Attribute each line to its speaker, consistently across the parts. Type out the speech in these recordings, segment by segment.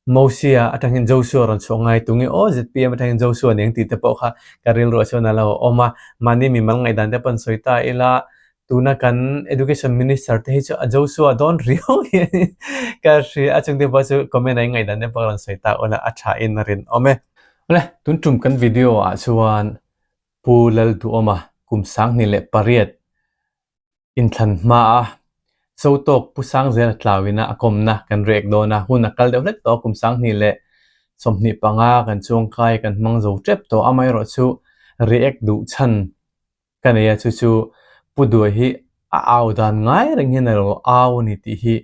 Speaker 1: Mosia atangin Joshua rawn chhuah ngai tunge aw zpm atangin Joshua nen tih te pawh kha ka rilruah chuan a lo awm a, mahni mimal ngaihdan te pawh an sawi ta ila, tuna kan Education Minister te hi chu a Joshua dawn riau hian ka hria a, chungte pawh chu comment ah in ngaihdan te pawh rawn sawi ta ula a tha in a rinawm e. Awle, tun tum kan video ah chuan Pu Lalduhawma kum 2008 Inthlan hmaa Zotawk Pu Sangzela tlauina a kawmna kan rek dawn a, hun a kal deuh hlek tawh a, kum 2025 kan chuangkai kan hmang zo tep tawh. Amaherawhchu react duh chhan ka nei a, chu chu Pu Duai hi a au dan ngai reng hian a lo au a ni tih hi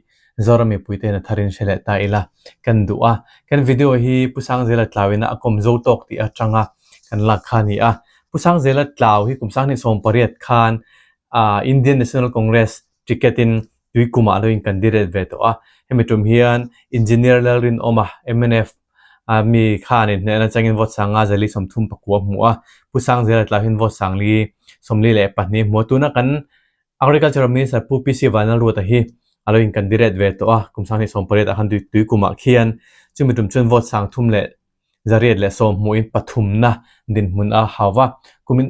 Speaker 1: Zoram mipuite hian a tharin hre leh ta ila kan duh a. Kan video hi Pu Sangzela tlauina a kawm Zotawk tih atanga kan lak kha a ni a. Pu Sangzela tlau hi kum 2018 khan Indian National Congress ticket in Tuikumah lo in candidate ve tawh a, hemi tum hian Engineer Lalrinawma, mnf, mi khan in hnehna changin vote sanga zali 34 hmu a, Pu Sangzela tlau hian vote sangli 42 hmu a, tuna kan Agriculture Minister Pu PC Vanlalruata hi a lo in candidate ve tawh a, kum 2018 ah khan Tuikumah khian chumi tum chuan vote sang thum leh 110 hmuhin pathumna dinhmun a hau va. Kumin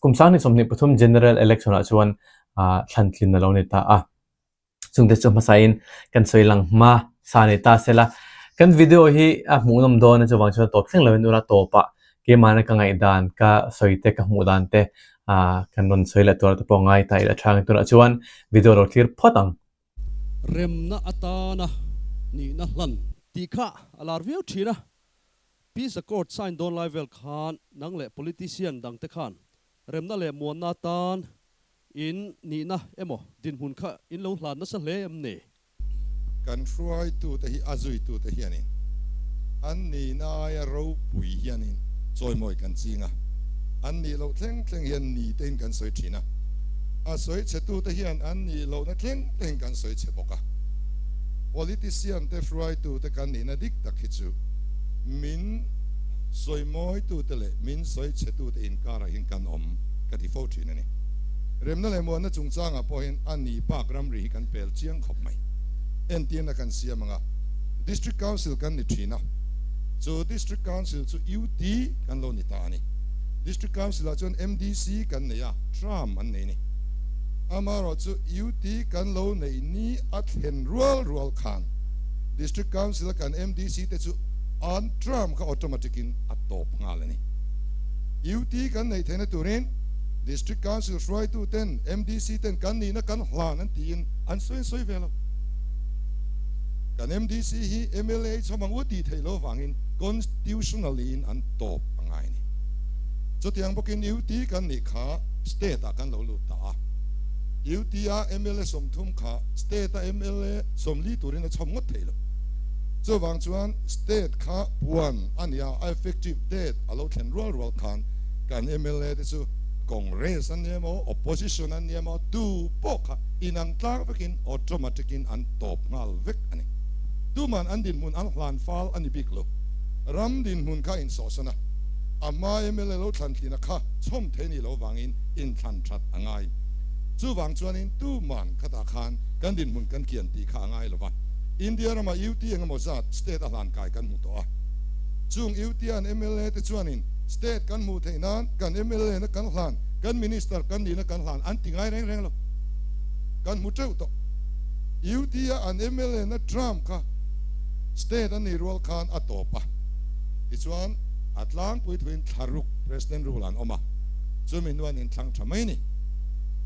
Speaker 1: kum 2023 General Election ah chuan thlan tlin a lo ni ta a. Chungte chu hmasain kan sawi lang hma sa ni ta sela. Kan video hi a hmuhnawm dawn a chuvang chuan tawp thleng lovin ula tawpah keimahna ka ngaihdan ka sawi te ka hmuh dan te kan rawn sawi leh tur te pawh ngai ta ila tha ang tunah chuan video lo thlir phawt ang.
Speaker 2: Remna atana nihna hlan. Tih kha a lar viau thin a. Peace Accord sign dawn lai vel khan nang leh politician dangte khan remna leh muanna atan in nihna emaw dinhmun kha in lo hlan nasa hle em ni?
Speaker 3: Kan hruaitute hi a zuitute hianin an nihna aia ropui hianin chawimawi kan ching a, an nih loh thleng thleng hian ni tein kan sawi thin a. A sawi chhetute hian an nih lohna thleng thleng kan sawi chhe bawk a. Politician te hruaitute kan nihna dik tak hi chu min sawi mawitute leh min sawi chhetute inkarah hian kan awm ka ti fo thin a ni. Remna leh muanna chungchangah pawh hian a ni bak ramri hi kan pel chiang khawp mai. Entirna kan siam ang a, District Council kan ni thin a, chu District Council chu UT kan lo ni ta a ni. District Council ah chuan MDC kan nei a. Tram an nei ni. Amaherawhchu UT kan lo neih ni a thlen rual rual khan District Council a kan MDC te chu an tram kha automatic in a tawp nghal a ni. UT kan neih theihna turin District Council hruaitu ten MDC ten kan nihna kan hlan an tiin an sawi an sawi ve lo. Kan MDC hi mla hi chhawm ang u tih theih loh avangin constitutionally in an tawp a ngai a ni. Chutiang bawkin UT kan nih kha state ah kan lo lut ta a. UT a mla 30 kha state a mla 40 turin a chhawm ngawt thei lo. Chuvang chuan state kha puan a nia a effective date a lo thlen rual rual khan kan mla te chu Congress an ni emaw opposition an ni emaw tu pawh kha inang tlang vekin automatic in an tawp nghal vek a ni. Tuman an dinhmun an hlan fal a ni bik lo. Ram dinhmun kha insawhsan a. A hma mla lo thlan tlina kha chhawm thei ni lo vangin inthlan that a ngai. Chuvang chuanin tuman khatah khan kan dinhmun kan kian tih kha a ngai lo va. India rama UT engemaw zat state a hlan kai kan hmu tawh a. Chung UT an mla te chuanin state kan hmuh theih nan kan mla na kan hlan, kan minister kan nihna kan hlan an ti ngai reng reng lo. Kan hmu teuh tawh. UT a an mla na Trump kha state an nih rual khan a tawp a. Tichuan. A tlangpui thuin thlaruk President rule an awm a, chumi hnuan inthlang tha mai ni.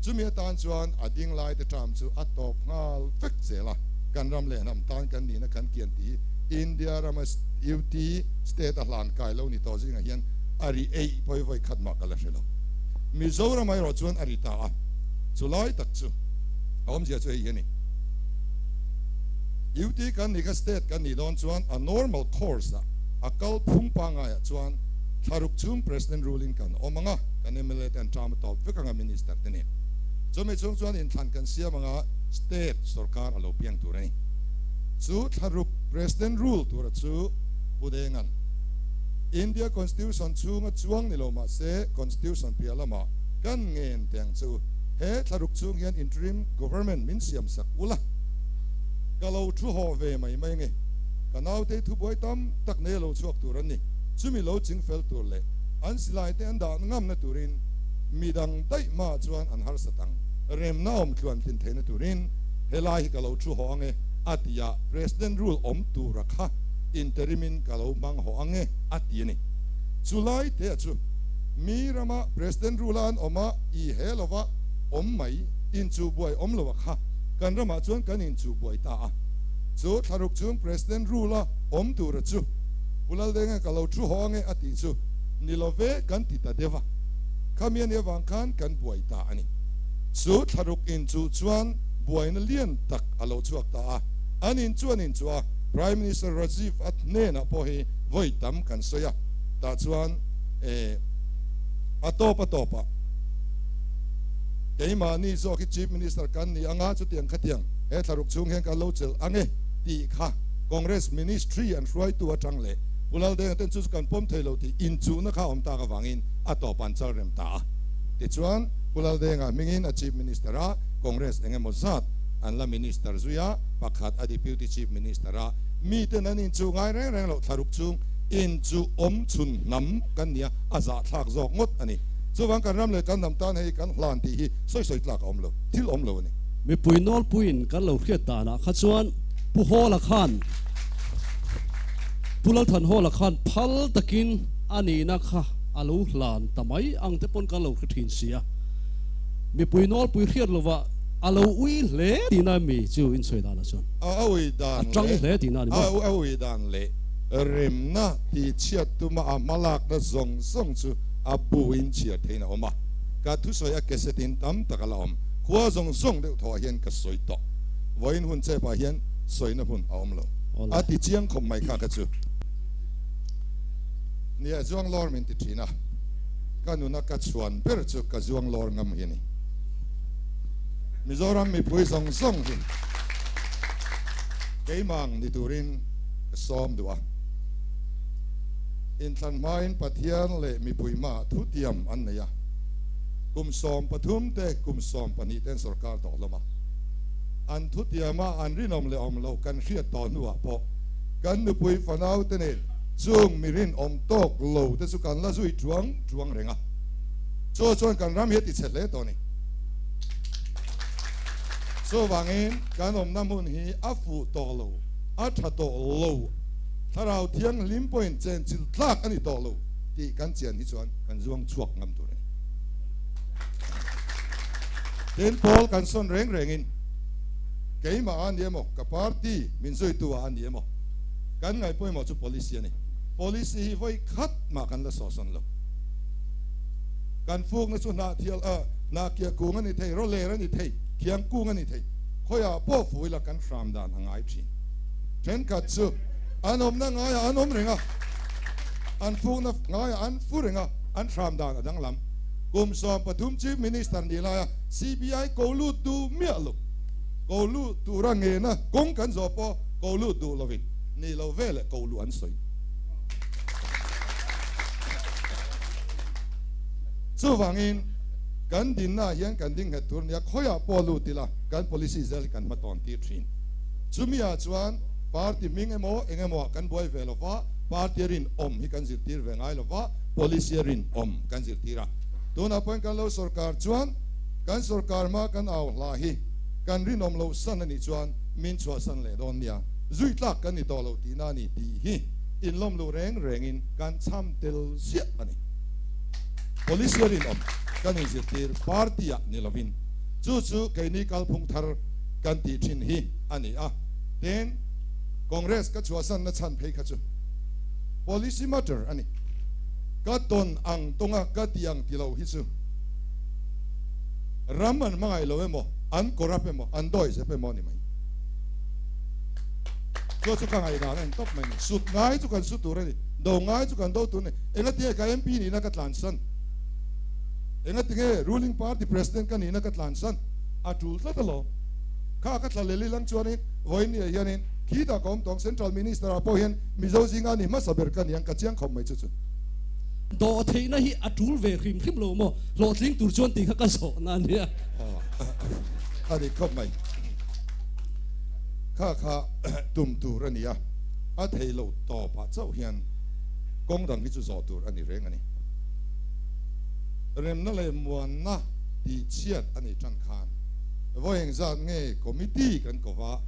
Speaker 3: Chumi atan chuan a ding lai te term chu a tawp nghal vek zel a, kan ram leh hnam tan kan nihna kan kian tih hi India rama UT state a hlan kai lo ni tawh zingah hian a ri eih pawi vawi khat mah ka la hre lo. Mizoram erawh chuan a ri ta a, chu lai tak chu a awmzia chu hei hi a ni. UT kan nih kha state kan nih dawn chuan a normal course ah, A kal phung pangaiah chuan thlaruk chhung President ruling kan awm ang a, kan mla te an term a tawp vek ang a Minister te nen. Chumi chhung chuan inthlan kan siam ang a, State sorkar a lo piang tur a ni. Chu thlaruk President rule tura chu Pu Denga'n India Constitution chhunga chuang ni lo mahse Constitution piah lamah kan ngen teh ang che u. He thlaruk chhung hian interim government min siam sak ula, ka lo thu haw ve mai mai nge. Ka naute thubuai tam tak nei a lo chhuak tur an ni. Chumi lo ching fel tur leh an silai te an dah ngamna turin midang daih hmaah chuan an harsat ang. Remna awm tluan tlin theihna turin helai hi ka lo thu haw ang e a ti a, President rule awm tura kha interim in ka lo hmang haw ang e a ti a ni. Chulai te a chu mi rama President rule a an awm a i he lova awm mai inchuhbuai awm lo a kha kan ramah chuan kan inchuhbuai ta a. Chu thlaruk chung President rule a awm tura chu Pu Laldenga ka lo thu haw ange a tih chu ni lo ve kan ti ta deuh a, khami ani avang khan kan buai ta a ni. Chu thlaruk in chu chuan buaina lian tak a lo chhuak ta a, an in chu an in chu a, Prime Minister Rajiv a hnenah pawh hi vawi tam kan sawi a, tah chuan eh a tawp a tawp ah keimahni zawk hi Chief Minister kan ni anga chutiang khatiang he thlaruk chhung hian kan lo chelh ange tih kha Congress Ministry an hruaitu atang leh Pu Laldenga ten chu chu kan pawm thei lo tih inchuhna kha a awm tak avangin a tawp an chal rem ta a. Tichuan, Pu Laldenga hmingin a Chief Minister a, Congress eng emaw zat an la Minister zui a, pakhat a Deputy Chief Minister a, miten an inchuh ngai reng reng loh thlaruk chung inchuh awm chhun hnam kan nia a zahthlak zawk ngawt a ni. Chuvang kan ram leh kan hnam tan hei kan hlan tih hi sawi sawi tlak a awm lo, thil awm lo a ni.
Speaker 2: Mipui nawlpuiin kan lo hriat danah kha chuan Pu Hawla khan Pu Lalthanhawla khan phal takin a nihna kha a lo hlan ta mai ang te pawn kan lo hre thin si a. Mipui nawlpui hriat lova a lo ui hle tihna mi chu insawi danah chuan
Speaker 3: A ui dan
Speaker 2: a tang hle tihna a ni maw?
Speaker 3: A ui dan leh remna tihchhiat tuma a hmalakna zawng zawng chu a buin chhiar theiin a awm a. Ka thusawi a kesetin tam tak a la awm. Khua zawng zawng deuh thawhah hian ka sawi tawh. Vawiin hun chepah hian sawina hun a awm lo. A ti chiang khawp mai kha ka chu. Nia, zuang lawr min ti thin a, ka nuna ka chhuan ber chu ka zuang lawr ngam hi a ni. Mizoram mipui zawng zawng hi keimah ang ni turin ka sawm duh a. Inthlan hmain Pathian leh mipui hmaah thutiam an nei a, kum 13 te kum 12 ten sorkar tawh hlawm a. An thutiama an rinawm leh awm loh kan hriat tawh hnuah pawh kan nupui fanau te nen chung mi rinawm tawk lo te chu kan la zui chuang chuang reng a. Chu chuan kan ram hi a tichhe hle tawh a ni. Chuvangin kan awmna hmun hi a fuh tawh lo, a tha tawh lo, thlarau thianghlim pawhin chenchilh tlak a ni tawh lo tih kan chian hi chuan kan zuang chhuak ngam tur a ni. Tin, Paul kan sawn reng rengin, Keimah a ni emaw, ka party min zuitu ah a ni emaw, kan ngaih pawimawh chu policy a ni. Policy hi vawi khat mah kan la sawhsawn lo. Kan fukna chu hnahthial a, hnahkiah kung a ni thei, rawler a ni thei, thiang kung a ni thei. Khawiah pawh fu ila kan hram dan a ngai thin. Thenkhat chu an awmna ngaiah an awm reng a, an fukna ngaiah an fu reng a, an hram dan a danglam. Kum 13 Chief Minister nih laia CBI ko lut duh miah lo, ko lut tura ngena kawng kan zawh pawh ko lut duh lovin nih lo ve leh ko luh an sawi. Chuvangin kan dinnaah hian kan ding nghet tur nia khawiah pawh lut ila kan policy zel hi kan hmatawn tir thin. Chumiah chuan party hming emaw eng emaw ah kan buai ve lova, party rinawm hi kan zirtir ve ngai lova, policy rinawm kan zirtir a. Tunah pawhin kan lo sorkar chuan kan sorkar hma kan au hla hi kan rinawm loh san a nih chuan min chhuahsan leh dawn nia, zui tlak kan ni tawh lo tihna a ni tih hi inlawm luh reng rengin kan chham tel ziah a ni. Policy rinawm kan inzirtir party ah ni lovin chu chu keini kalphung thar kan tih thin hi a ni a. Tin, Congress ka chhuahsan na chhan phei kha chu policy matter a ni. Ka tawn ang tawnga ka ti ang ti lo hi chu ram an hmangaih lo emaw, an corrupt emaw, an dawi zep emaw a ni mai. Chu chu ka ngaihdan a ni tawp mai a ni. Sut ngai chu kan sut tur a ni, do ngai chu kan do tur a ni. Engatinge ka MP nihna ka tlansan? Engatinge ruling party president ka nihna ka tlansan? A tul tlat alawm. Kha ka thla lel ilang chuanin vawiin ni ah hianin khitah ka awm tawng Central Minister ah pawh hian Mizo zinga ni hmasa ber ka ni ang ka chiang khawp mai chu chu.
Speaker 2: Dawh theihna hi a tul ve hrim hrim lo maw? Hlawhtling tur chuan tih kha ka zawh na a nia.
Speaker 3: A dik khawp mai. Kha kha tum tur a ni a. A thei lo tawpah chauh hian kawng dang hi chu zawh tur a ni reng a ni. Remna leh muanna tih chhiat a nih tan khan vawi engzat nge committee kan ko va,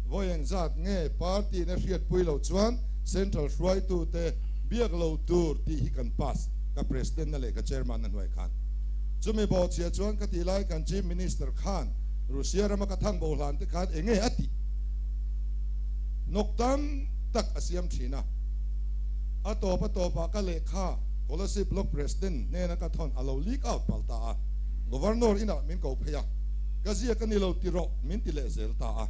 Speaker 3: vawi engzat nge party in a hriatpui loh chuan central hruaitute biak lo tur tih hi kan pass ka president na leh ka chairman na hnuai khan. Chumi bawhchhia chuan ka tih lai kan chief minister khan Russia rama ka thang bo hlan te khan enge a tih hnawk tam tak a siam thin a. A tawp a tawpah ka lehkha Kolasib Block President hnena ka thawn a lo leak out palh ta a. Governor inah min ko phei a, ka ziak a ni lo ti rawh min ti leh zel ta a.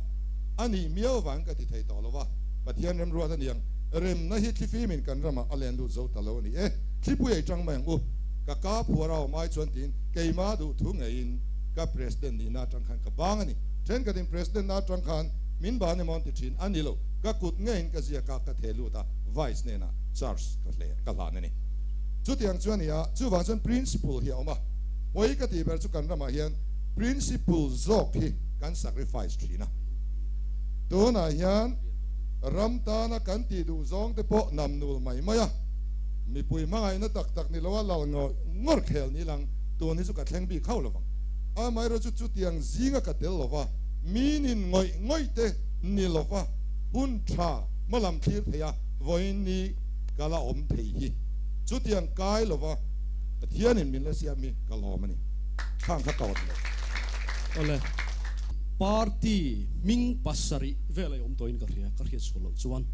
Speaker 3: A nih miau vang ka ti thei tawh lo va, Pathian remruat a niang, remna hi thlifimin kan ramah a len lut zo ta lo a ni e, thlipui ei tang mai ang u, ka ka phuar a awm ai chuan tiin keima duh thu ngeiin ka President nihna atang khan ka bang a ni. Thenkhatin President na atang khan min ban emaw an ti thin a ni lo, ka kut ngeiin ka ziak a, ka theh lut a, Vice hnenah charge ka hle ka hlan a ni. Chutiang chu a ni a, chuvang chuan Principle hi a awm a, pawi ka tih ber chu kan ramah hian Principle zawk hi kan sacrifice thin a. Tunah hian ram tana kan tih duh zawng te pawh nam nul mai mai a, mipui hmangaihna tak tak ni loa lal ngawih ngawr khel ni lang tun hi chu ka thleng bik hauh lovang. Amaherawhchu chu chutiang zinga ka tel lova, minin ngawih ngawih te ni lova hun tha hmalam thlir thei a vawiin ni ka la awm thei hi chutiang kai lova Pathianin min la siam hi ka lawm a ni. Khang kha ka awt lo.
Speaker 2: Awle. Party hming pasarih vel a awm tawhin ka hria, ka hriat sual loh chuan.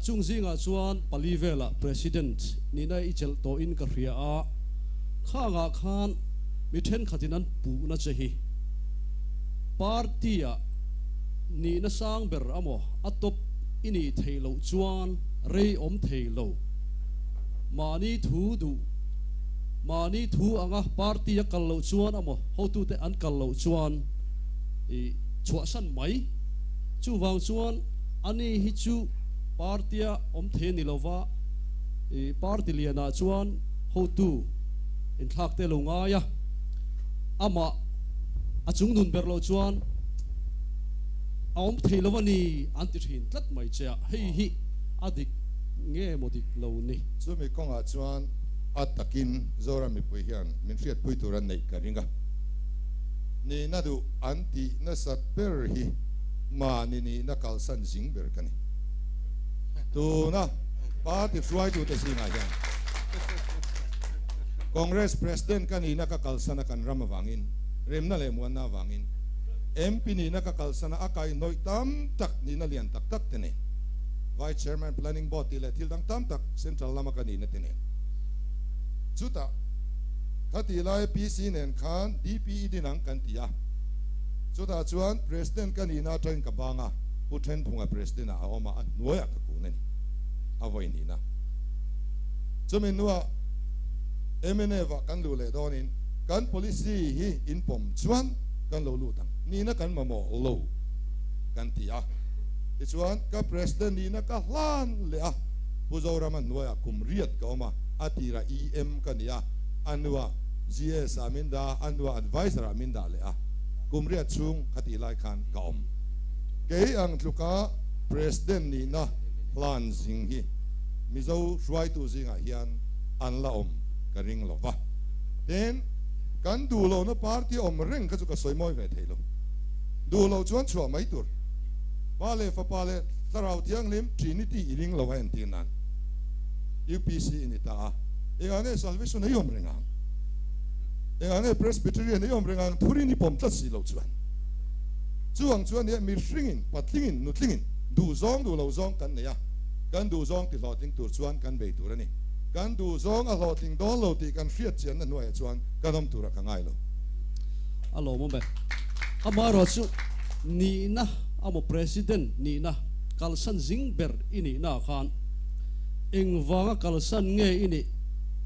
Speaker 2: Chung zingah chuan pali velah President nihna i chelh tawhin ka hria a, khangah khan mi thenkhatin an puhna che hi Party-ah nihna sang ber amaw a top i nih theih loh chuan rei awm thei lo. Mahni thu duh, mahni thu anga party a kal loh chuan amaw hotute an kal loh chuan i chhuahsan mai. Chuvang chuan ani hi chu party-a awm thei a ni lova, i party lianah chuan hotu inthlak te lo ngai a, amah a chungnun ber loh chuan a awm thei lo a ni an ti thin tlat mai che a, hei hi a dik nge maw dik lo ni?
Speaker 3: Chumi kawngah chuan a takin Zoram mipui hian min hriatpui tur an neih ka ring a, nihna duh an tih nasat ber hi mahni nihna kalsan zing ber ka ni. Tuna party hruaitute zingah hian Congress President ka nihna ka kalsan a kan ram avangin, remna leh muanna avangin MP nihna ka kalsan a, a kaihhnawih tam tak nihna lian tak tak te nen, Vice Chairman Planning Board tih leh thil dang tam tak Central lama ka nihna te nen. Chutah khatih laia PC nen khan DPE din ang kan ti a, chutah chuan President ka nihna atangin ka bang a, Pu Thenphunga President ah a awm a, a hnuaiah ka kun a ni, a vawi nihna. Chumi hnuah mnf ah kan luh leh dawnin kan policy hi inpawm chuan kan lo lut ang, nihna kan mamawh lo kan ti a. Tichuan ka President nihna ka hlan leh a, Pu Zorama hnuaiah kum riat ka awm a, a tirah EM ka ni a, a hnuah GS ah min dah a, a hnuah Advisor ah min dah leh a, kum riat chhung khatih lai khan ka awm. Kei ang tluka President nihna hlan zing hi Mizo hruaitu zingah hian an la awm ka ring lo va. Tin, kan duh lohna party awm reng kha chu ka sawi mawi ve thei lo. Duh loh chuan chhuah mai tur. Pa leh fapa leh Thlarau Thianghlim Trinity i ring lo a entir nan UPC i ni ta a. Engah nge Salvation ei awm reng ang? Engah nge Presbyterian ei awm reng ang? Thurin i pawm tlat si loh chuan. Chu ang chuan nia mihringin, patlingin, nutlingin duh zawng duh lo zawng kan nei a. Kan duh zawng ti hlawhtling tur chuan kan bei tur a ni. Kan duh zawng a hlawhtling dawn lo tih kan hriat chianna hnuaiah chuan kan awm tura ka ngai lo.
Speaker 2: A lawmawm e. Amaherawhchu nihna amaw President nihna kalsan zing ber i nihna ah khan engvanga kalsan nge i nih,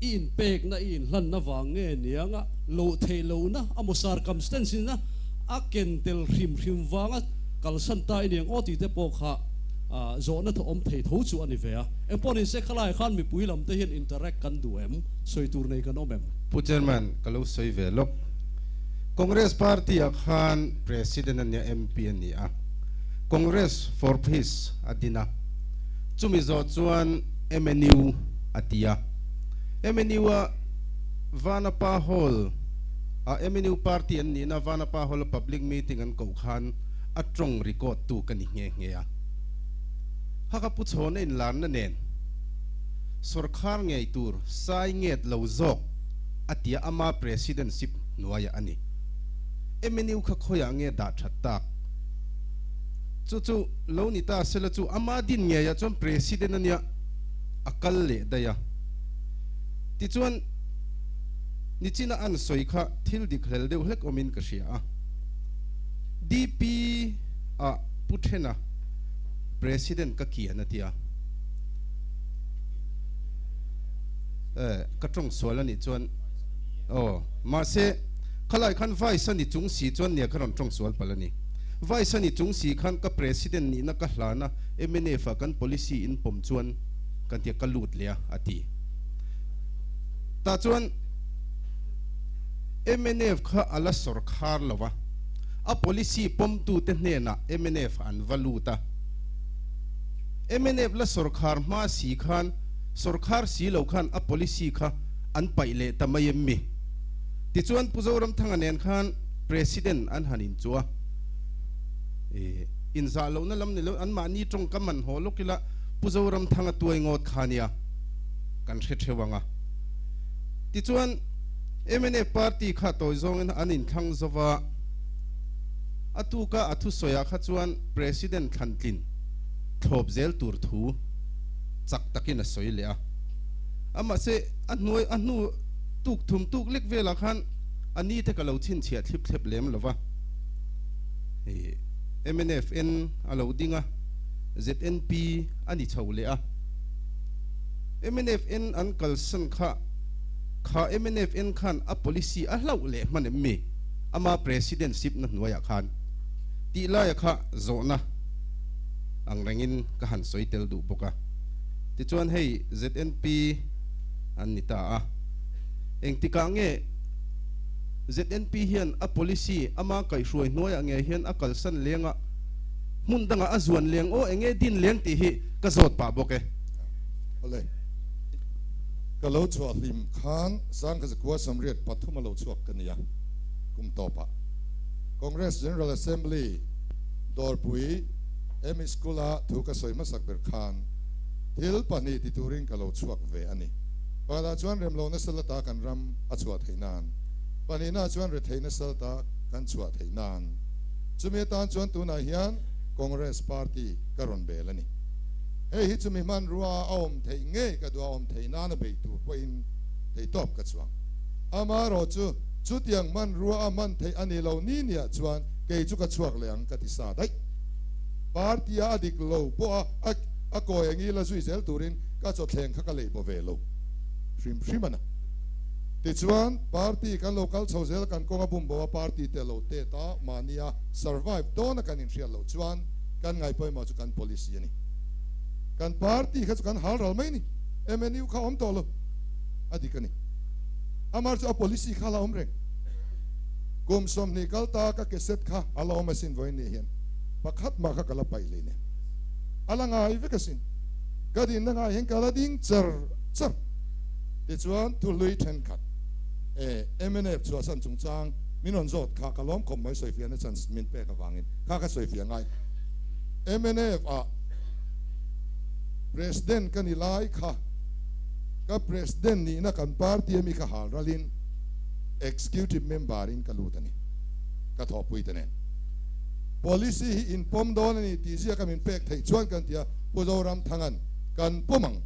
Speaker 2: i inpekna i inhlanna vang nge nianga loh theih lohna amaw circumstance ina a ken tel hrim hrim vanga kalsan ta i niang aw tih te pawh kha zawhna thaw awm thei tho chu a ni ve a. Engpawh ni se khalaiah khan mipui lam te hian interact kan duh em? Sawi tur nei kan awm em?
Speaker 4: Pu Chairman, ka lo sawi ve lawk. Congress Party ah khan President a nia, MP a ni a. Congress for Peace a din a. Chumi zawh chuan MNU a ti a. MNU a Vanapa Hall a MNU party an nihna Vanapa Hall a public meeting an koh khan a tawng record tu ka ni nghe nghe a. Hakha Pu Chhawna inlarna nen sawrkhar ngei tur sai nget lo zawk a tia ama presidentship hnuaiah a ni. MNU kha khawiah nge dah that tak? Chu chu lo ni ta sela chu ama din ngeiah chuan president a nia a kal leh daih a. Tichuan nichina an sawi kha thil dik hlel deuh hlek awmin ka hria a. DP ah Pu Thena president ka kian a tia. Eh ka tawng sual a nih chuan aw mahse khalai khan vice a ni chung si chuan nia ka rawn tawng sual palh a ni. Vice a ni chung si khan ka president nihna ka hlan a, mnf ah kan policy in pawm chuan kan tia ka lut leh a, a ti. Tah chuan mnf kha a la sawrkhar lo a, a policy pawmtute hnenah mnf an va lut a. Mnf la sawrkhar hma si khan sawrkhar si lo khan a policy kha an paih leh ta mai em mi? Tichuan Pu Zoramthanga nen khan President an han inchuh a, inzah lohna lam ni lo anmahni tawngkam an haw lawk ila Pu Zoramthanga tuai ngawt kha nia kan hre theuh ang a. Tichuan mnf party kha tawi zawngin an inthlang zo va, a tuka a thusawiah kha chuan President thlantlin thlawp zel tur thu chak takin a sawi leh a. Amahse a hnuai a hnu tuk thum tuk lek velah khan A ni te ka lo chhinchhiah thlip thlep lem lo va. Hei MNFN a lo ding a, ZNP a ni chho leh a. MNFN an kalsan kha, kha MNFN khan a policy a hlauh leh hman em mi? Ama presidentship na hnuaiah khan tih laia kha zawhna ang rengin ka han sawi tel duh bawk a. Tichuan hei ZNP an ni ta a. Engtikah nge ZNP hian a policy ama kaihhruai hnuaiah nge hian a kalsan leng a, hmun dangah a zuan leng aw enge din leng tih hi ka zawt pah bawk e.
Speaker 3: Awle, ka lo chhuah hlim khan Sangkazakua Samriat pathum a lo chhuak ka nia kum tawpah Congress General Assembly Dawrpui ME School-a thu ka sawi hmasak ber khan thil pahnih ti turin ka lo chhuak ve a ni. Pakhatah chuan remlohna salata kan ram a chhuah theih nan, pahnihnaah chuan retheihna salata kan chhuah theih nan. Chumi atan chuan tunah hian Congress party ka rawn bel a ni. Hei hi chumi hmanrua a awm theih ngei ka duh a, awm theih nana bei tur pawhin theitawp ka chuang. Amaherawhchu chutiang hmanrua a hman theih a ni lo ni niah chuan kei chu ka chhuak leh ang ka ti sa daih. Party a a dik lo pawh a a kawi angil a zui zel turin Ka chawthleng kha ka lei baw ve lo hrim hrim a na. Tichuan, party kan lo kal chho zel kan kawng a bum bo a, party te lo tet a, mahni a survive dawn a kan inhriat loh chuan kan ngaihpawimawh chu kan policy a ni. Kan party kha chu kan hal ral mai ni. MNU kha awm tawh lo. A dik a ni. Amar chu a policy kha la awm reng. Kum 20 kal ta ka keset kha a la awm asin vawiin nih hian pakhat mah kha ka la paih leh nen. A la ngai vek asin. Ka dinna ngah hian ka la ding char char. Tichuan thuhlui thenkhat e mnf chhuahsan chungchang min rawn zawt kha ka lawm khawp mai sawifiahna chance min pek avangin kha ka sawifiah ngai. Mnf ah President ka ni lai kha ka President nihna kan party ami ka hal ralin Executive member in ka lut a ni. Ka thawhpui te nen. Policy hi inpawm dawn a ni tih ziaka min pek theih chuan kan ti a. Pu Zoramthanga'n kan pawm ang.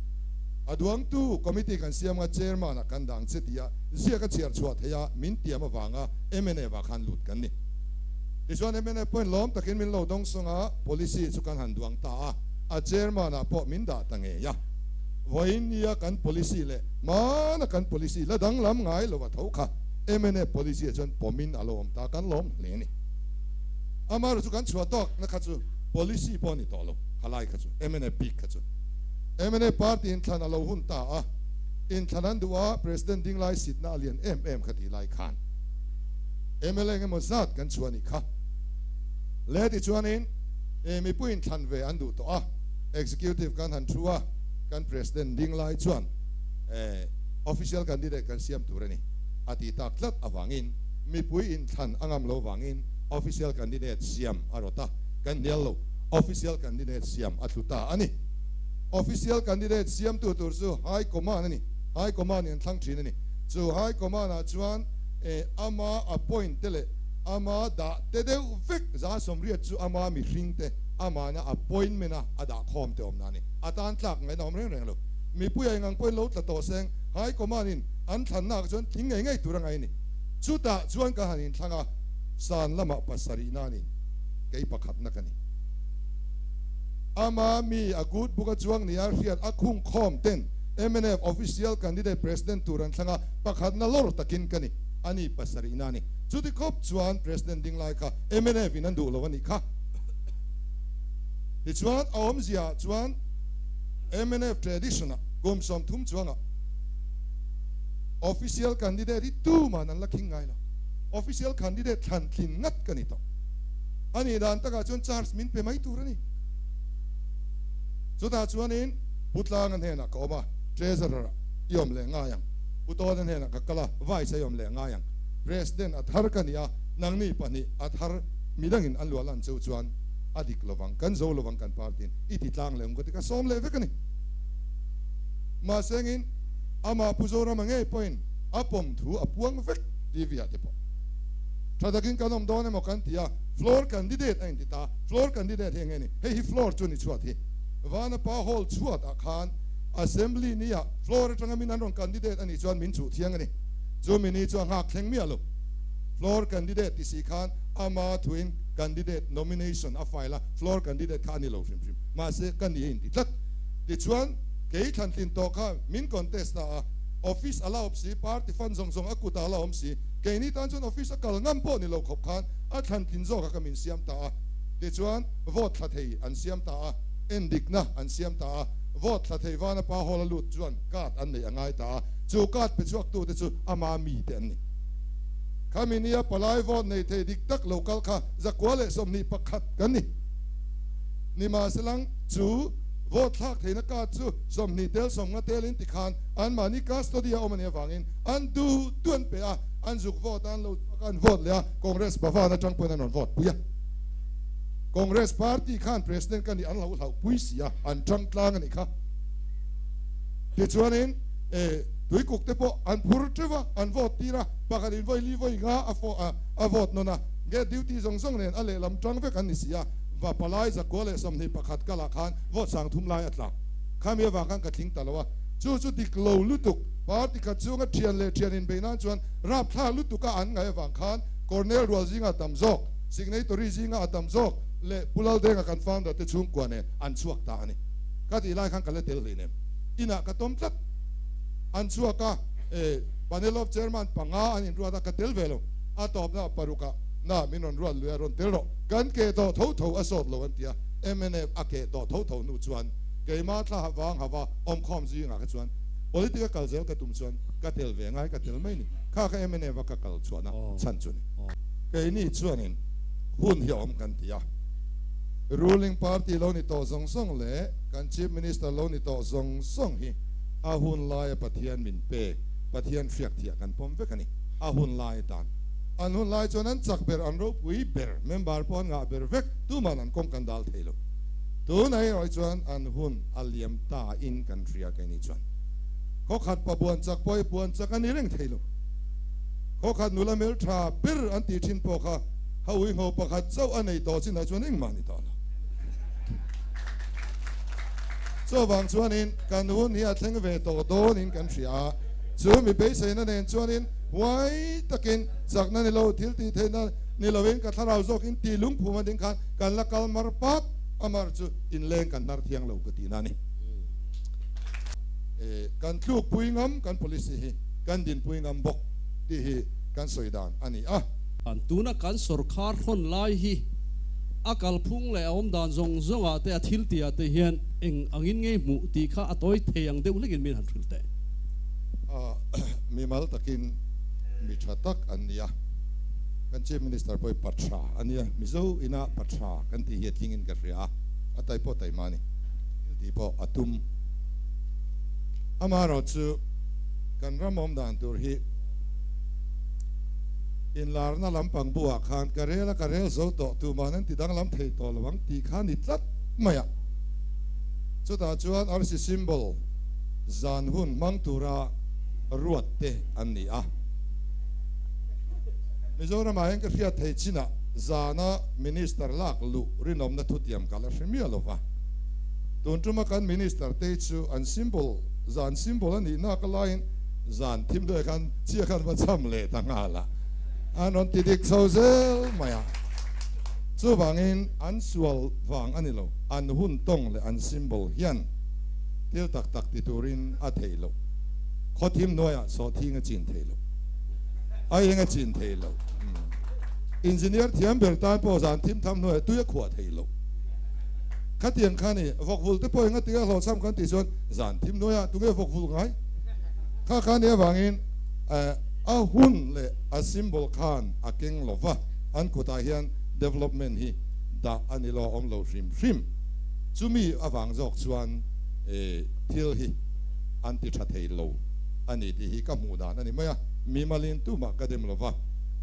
Speaker 3: A duangtu committee kan siam nga chairman ah kan dang che tia ziak a chhiar chhuah theih a min tiam avanga mnf ah khan lut kan ni. Tichuan mnf pawhin lawm takin min lo dawng sawng a, policy chu kan han duang ta a, a chairman ah pawh min dah ta ngei a. Vawiin nia kan policy leh hmana kan policy la danglam ngai lo a tho kha mnf policy ah chuan pawmin a lo awm ta kan lawm hle a ni. Amaherawhchu kan chhuah tawk na kha chu policy pawh a ni tawh lo. Khalai kha chu mnf bik kha chu mnf party inthlan a lo hun ta a, inthlan an duh a President ding lai sitna a lian em em kha tih lai khan mla engemaw zat kan chhuah a nih kha. Le tichuanin mipui inthlan ve an duh tawh a, Executive kan han thu a, kan President ding lai chuan official candidate kan siam tur a ni a tih tak tlat avangin mipui inthlan a ngam lo vangin official candidate siam a rawt a, kan hnial lo, official candidate siam a thlu ta a ni. Official candidate siamtu tur chu High Command a ni, High Command in an thlang thin a ni. Chu High Command ah chuan ama appoint te leh ama dah te deuh vek 180 chu ama mihring te amahna appointment a a dah khawm te awmna a ni. A tan tlak ngaihna awm reng reng lo. Mipui a engang pawhin lo tla tawh seng High Command in an thlanna ah chuan tling ngei ngei tur a ngai a ni. Chutah chuan ka han inthlang a, san lamah pasarihna a ni, kei pakhatna ka ni. Ama mi a good book a chuang nia hriat a khung khawm ten mnf official candidate president tur an thlang a, pakhatna lawr takin ka ni, a ni pasarihna a ni. Chuti khawp chuan president ding lai kha mnf in an duh lo a nih kha. Tichuan a awmzia chuan mnf tradition ah kum 30 chuangah official candidate hi tuman an la khing ngai lo. Official candidate thlan tlin ngat ka ni tawh. A nih dan takah chuan charge min pe mai tur a ni. Chutah chuanin Pu Tlanga hnenah ka awm a, Treasurer ah i awm leh ngai ang. Pu Tawna hnenah ka kal a, Vice ah i awm leh ngai ang. President a thar ka ni a, nangni pahnih a thar midangin an luah lan cheu chuan a dik lovang, kan zo lovang kan party in i ti tlang leh ang ka ti ka sawm leh vek a ni. Mahse engin amah Pu Zorama ngei pawhin a pawm thu a puang vek TV ah te pawh. Tha takin kan awm dawn emaw kan ti a, floor candidate a inti ta, floor candidate hi enge ni? Hei hi floor chu ni chhuat hi. Vanapa hall chhuat ah khan assembly ni ah floor atanga min an rawn candidate a nih chuan min chuh thiang a ni. Chu mi ni chu a nghak thleng miah lo. Floor candidate ti si khan ama thuin candidate nomination a file a, floor candidate kha a ni lo hrim hrim. Mahse ka ni a inti tlat. Tichuan kei thlantlin tawh kha min contest ta a, office a la awm si, party fund zawng zawng a kutah a la awm si, keini tan chuan office a kal ngam pawh ni lo khawp khan a thlantlin zawk a ka min siam ta a. Tichuan vote thla thei an siam ta a, endikna an siam ta a, vote thla thei vana pa hall a lut chuan card an neih a ngai ta a, chu card pe chhuaktute chu ama mite an ni. Khami nia palai vote nei thei dik tak lo kal kha 121 kan ni. Nimahselang chu vote thlak theihna card chu 20 tel 50 telin tikhan anmahni custody a awm a nih avangin an duh duh an pe a, an zuk vote a, an lo chhuak a, an vote leh a, Congress Bhavan atang pawhin an rawn vote pui a. Congress party khan President ka nih an lo hlauh pui si a, an tang tlang a nih kha. Tichuanin eh tuikuk te pawh an phur teuh a, an vote tir a, pakhat in vawi li vawi nga a fo a a vote nawn a, gate duty zawng zawng nen a lehlam tang vek an ni si a, va palai 121 kalah khan vote 3000 lai a tla. Khami avang khan ka tling ta lo a, chu chu dik lo lutuk, party khat chunga thian leh thian inbeih nan chuan rapthlak lutuk a an ngaih avang khan Cornel rual zinga a tam zawk, signatory zinga a tam zawk leh Pu Laldenga kan founder te chhungkua nen an chhuak ta a ni. Ka tih lai khan ka la tel hleinem. Inah ka tawm tlat. An chhuak a, e, panel of chairman panga an inruat a, ka tel ve lo. A tawpna parukah na min rawn ruat lui a, rawn tel rawh. Kan keh tawh tho tho a sawt lo an ti a, mnf a keh tawh tho tho hnu chuan keimah thla vang hava awmkhawm zingah kha chuan politic a kal zel ka tum chuan ka tel ve ngai ka tel mai ni. Kha kha mnf a ka kal chhuahna chhan chu ni. Keini chuanin hun hi a awm kan ti a, ruling party lo ni tawh zawng zawng leh kan chief minister lo ni tawh zawng zawng hi a hun laia Pathian min pek, Pathian hriak thiah kan pawm vek a ni. A hun lai atan. An hun lai chuan an chak ber, an ropui ber, member pawh an ngah ber vek, tuman an kawng kan dal thei lo. Tunah erawh hi chuan an hun a liam ta in kan hria keini chuan. Khawkhat pa buan chak pawh hi buan chak a ni reng thei lo. Khawkhat nula hmel tha ber an tih thin pawh kha ha uiho pakhat chauh a nei tawh chinah chuan engmah a ni tawh lo. Chuvang chuanin kan hun hi a thleng ve tawh dawnin kan hria a, chu mi beiseina nen chuanin huai takin chakna ni lo, thil tih theihna ni loin ka thlarau zawkin tih lungphum a ding khan kan la kal mar pap a mar chu inleng kan hnar thiang lo ka tihna a ni. Kan tlukpui ngam kan policy hi kan dinpui ngam bawk tih hi kan sawi dan a ni a.
Speaker 2: Tuna kan sorkar hawn lai hi a kalphung leh a awm dan zawng zawngah te a thil tihah te hian eng angin ngei hmuh tih kha a tawi thei ang deuh hlekin min han hrilh teh.
Speaker 3: Mimal takin mi tha tak an ni a, kan Chief Minister pawh hi pa tha a nia, Mizo ina pa tha kan tih hi a tlingin ka hria a, a tai pawh taima a ni. tih pawh a tum. Amaherawhchu kan ram awm dan tur hi inlarna lampang buah khan ka rel a ka rel zo tawh tuman an ti danglam thei tawh lo ang tih kha ni tlat mai a. Chutah chuan arsi symbol zan hun hmang tura ruat te an ni a. Mizoramah hian ka hriat thei chinah zana Minister lak luh rinawmna thutiam ka la hre miah lo va. Tun tuma kan Minister te chu an symbol zan symbol a nih nak laiin zan thim deuh khan chiah khan va cham leh ta nghal a, an rawn ti dik chho zel mai a. Chuvangin an sual vang a ni lo, an hun tawng leh an symbol hian thil tak tak ti turin a theih loh. Khaw thim hnuaiah sawhthing a chin theih loh, a eng a chin theih loh. Engineer thiam ber tan pawh zan thim tham hnuaiah tui a khuah theih loh. Khatiang kha ni, vawkvul te pawh enga tia hlawhchham kan tih chuan zan thim hnuaiah tunge vawkvul ngai? Kha kha nia vangin a hun leh a symbol khan a keng lo va, an kutah hian development hi dah a ni lo a awm lo hrim hrim. Chumi avang zawk chuan thil hi an ti tha thei lo a ni tih hi ka hmuh dan a ni mai a, mimalin tumah ka dem lo va,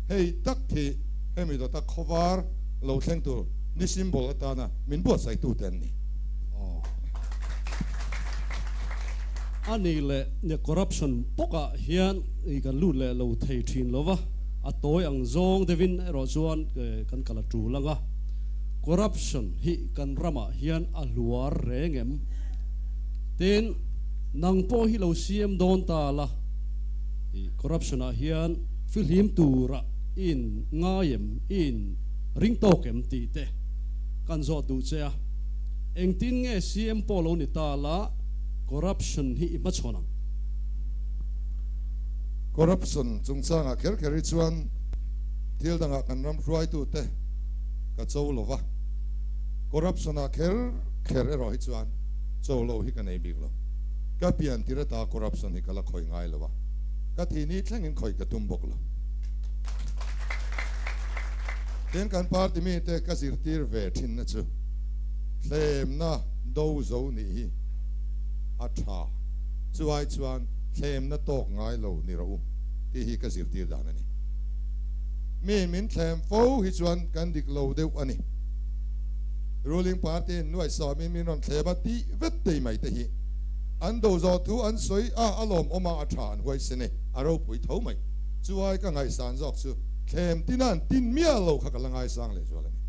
Speaker 3: hei tak hi hemi dawta khawvar lo thleng tur ni symbol atana min buatsaitute an ni.
Speaker 2: Aw. A nih leh nia corruption bawkah hian i kan lut leh lo thei thin lo va, a tawi ang zawng deuhin erawh chuan kan kal a tul ang a. Corruption hi kan ramah hian a hluar reng em? Tin, nang pawh hi lo siam dawn ta la, i corruption ah hian fihlim tura i in ngai em, i in ring tawk em tih te kan zawh duh che a. Engtin nge CM pawh lo ni ta la corruption hi i hmachhawn ang?
Speaker 3: Corruption chungchangah kher kher hi chuan thil dangah kan ram hruaitute ka cho lo va, corruption ah kher kher erawh hi chuan cho lo hi ka nei bik lo. Ka pian tir ata corruption hi ka la khawi ngai lo a, ka thihni thlengin khawi ka tum bawk lo. Tin kan party mite ka zirtir ve thinna chu thlemna do zo nih hi a tha, chuai chuan thlemna tawk ngai lo ni rawh u tih hi ka zirtir dan a ni. Mi min thlem fo hi chuan kan dik lo deuh a ni. Ruling party in nuai sawmin min rawn thlem a tih vet tei mai te hi an do zawh thu an sawi a, a lawmawm a, a tha an huaisen e, a ropui tho mai. Chuai ka ngaihsan zawk chu thlem tina an tin miah lo kha ka la ngaisang leh zual a ni.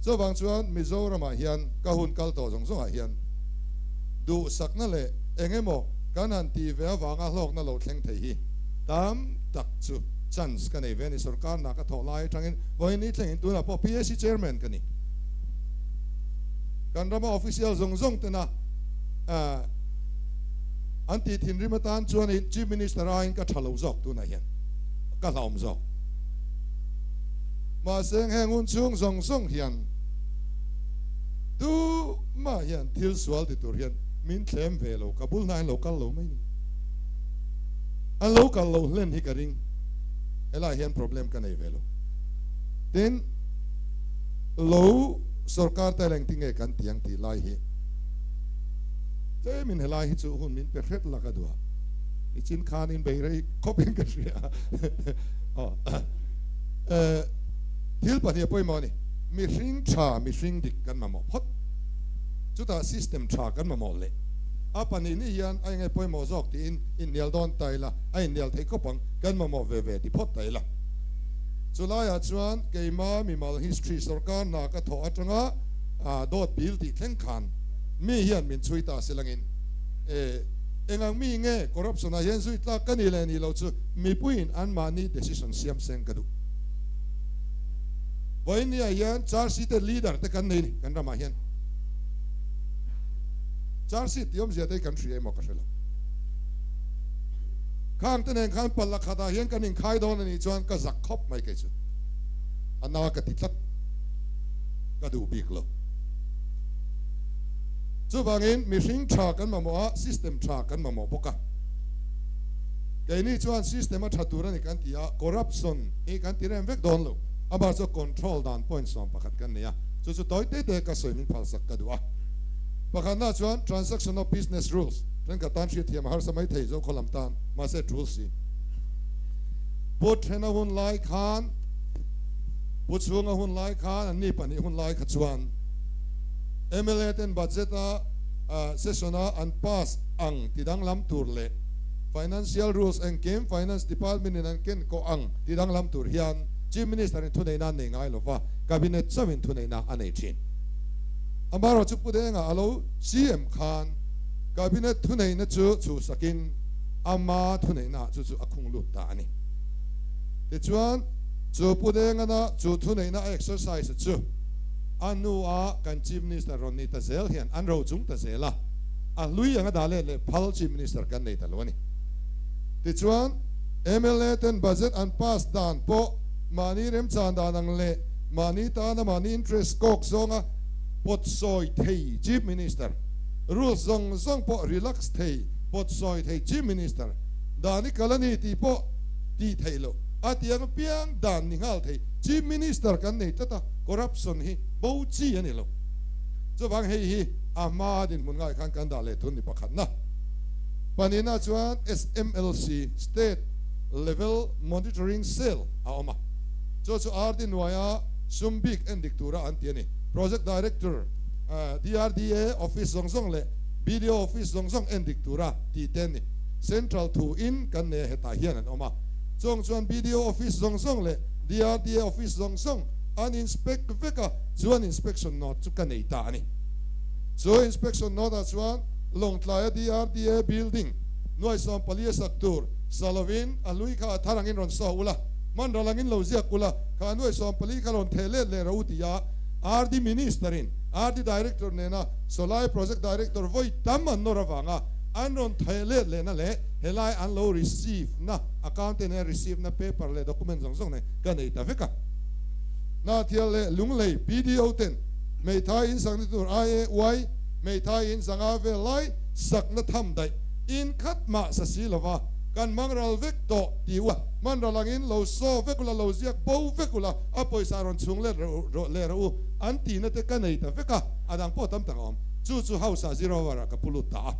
Speaker 3: Chuvang chuan Mizoramah hian ka hun kal tawh zawng zawngah hian duhsakna leh eng emaw kan han tih ve avanga hlawkna lo thleng thei hi tam tak chu chance ka nei ve a ni. Sorkar hna ka thawh lai atangin vawiin ni thlengin tunah pawh PAC Chairman ka ni. Kan rama official zawng zawng tena an tih thinrim atan chuanin Chief Minister aiin ka tha lo zawk tunah hian ka hlauhawm zawk. Mahse heng hun chhung zawng zawng hian tumah hian thil sual ti tur hian min thlem ve lo, ka bul hnain lo kal lo mai ni. An lo kal lo hlen hi ka ring, helaiah hian problem ka nei ve lo. Tin, lo sorkar te leng tinge kan ti ang tih lai hi tlemin helai hi chu hun min pe hret la ka duh a, nichin khanin bei rei khawpin ka hria. Thil pahnih a pawimawh a ni, mihring tha, mihring dik kan mamawh phawt. Chutah system tha kan mamawh leh a pahnih ni hian a enge pawimawh zawk tiin inhnial dawn ta ila, a inhnial theih khawp ang, kan mamawh ve ve ti phawt ta ila. Chulaiah chuan keima mimal history sorkar hna ka thawh atanga dawt bil tih thleng khan mi hian min chhui ta silangin e engang mi nge corruption ah hian zui tlak ka nih leh nih loh chu mipuiin anmahni decision siam seng ka duh. Vawinia hian charge sheet leader te kan nei ni kan ramah hian. Charge sheet tih awmzia te hi kan hria emaw ka hre lo. Khang te nen khan palla khatah hian kan inkhai dawn a nih chuan ka zak khawp mai kei chu. A na ka ti tlat. Ka duh bik lo. Chuvangin mihring tha kan mamawh a, system tha kan mamawh bawk a. Keini chuan system a tha tur a ni kan ti a, corruption hi kan ti rem vek dawn lo. Amah chu control dan point 11 kan nei a, chu chu tawi te te ka sawi min phalsak ka duh a. Pakhatna chuan Transaction of Business Rules thenkhat tan hriatthiam a harsa mai thei zo khaw lam tan mahse tul si. Pu Thena hun lai khan Pu Chhunga hun lai khan an ni pahnih hun lai kha chuan mla ten budget a session a an pass ang ti danglam tur leh Financial Rules engkim Finance Department in an ken kawh ang ti danglam tur hian Chief Minister in thuneihna an nei ngai lova Cabinet chauhin thuneihna a nei thin. Amaherawhchu Pu Denga a lo CM khan Cabinet thuneihna chu chhuhsakin ama thuneihnaah chu chu a khung lut ta a ni. Tichuan, chu Pu Dengana chu thuneihna a exercise chu a hnua kan Chief Minister rawn ni ta zel hian an ro chung ta zel a, a hlui anga dah let leh phal Chief Minister kan nei ta lo a ni. Tichuan, mla ten budget an pass dan pawh mahni remchan dan ang leh mahni tana mahni interest kawk zawnga pawt sawi thei Chief Minister, rules zawng zawng pawh relax thei pawt sawi thei Chief Minister, dan i kal a ni tih pawh tih theih loh a tiang apiang dan ni nghal thei Chief Minister kan nei tlat a, corruption hi bo chi a ni lo. Chuvang hei hi a hma dinhmun ngai khan kan dah leh thun ni pakhatna. Pahnihna chuan SMLC, State Level Monitoring Cell, a awm a, chu chu RD hnuaia sum bik en dik tura an ti a ni. Project Director, DRDA office zawng zawng leh BDO office zawng zawng en dik tura tih te an ni. Central thu in kan nei a hetah hian an awm a. Chawng chuan BDO office zawng zawng leh DRDA office zawng zawng an inspect vek a, chuan inspection note chu ka nei ta a ni. Chu inspection note ah chuan Lawngtlaia DRDA building nuai 14 a sak tur sa lovin a hlui kha a thar angin rawn saw ula, hman ral angin lo ziak ula, kha nuai 14 kha rawn theh let leh rawh u ti a RD Minister in RD Director nena Sawlai Project Director vawi tam an nawr avanga an rawn theh let lehna leh helai an lo receive na accountant hian receive na paper leh document zawng zawng nen ka nei ta vek a. Hnathial leh Lunglei BDO ten hmeithai in sakna tur IAY hmeithai in zanga vel lai sakna tham daih in khat mah sa si lova kan hmang ral vek tawh ti u a, hman ral angin lo saw vek ula lo ziak bo vek ula a pawisa rawn chhung let leh rawh u an tihna te ka nei ta vek a, a dang pawh tam tak a awm. Chu chu House ah zero hour ah ka pu lut ta a.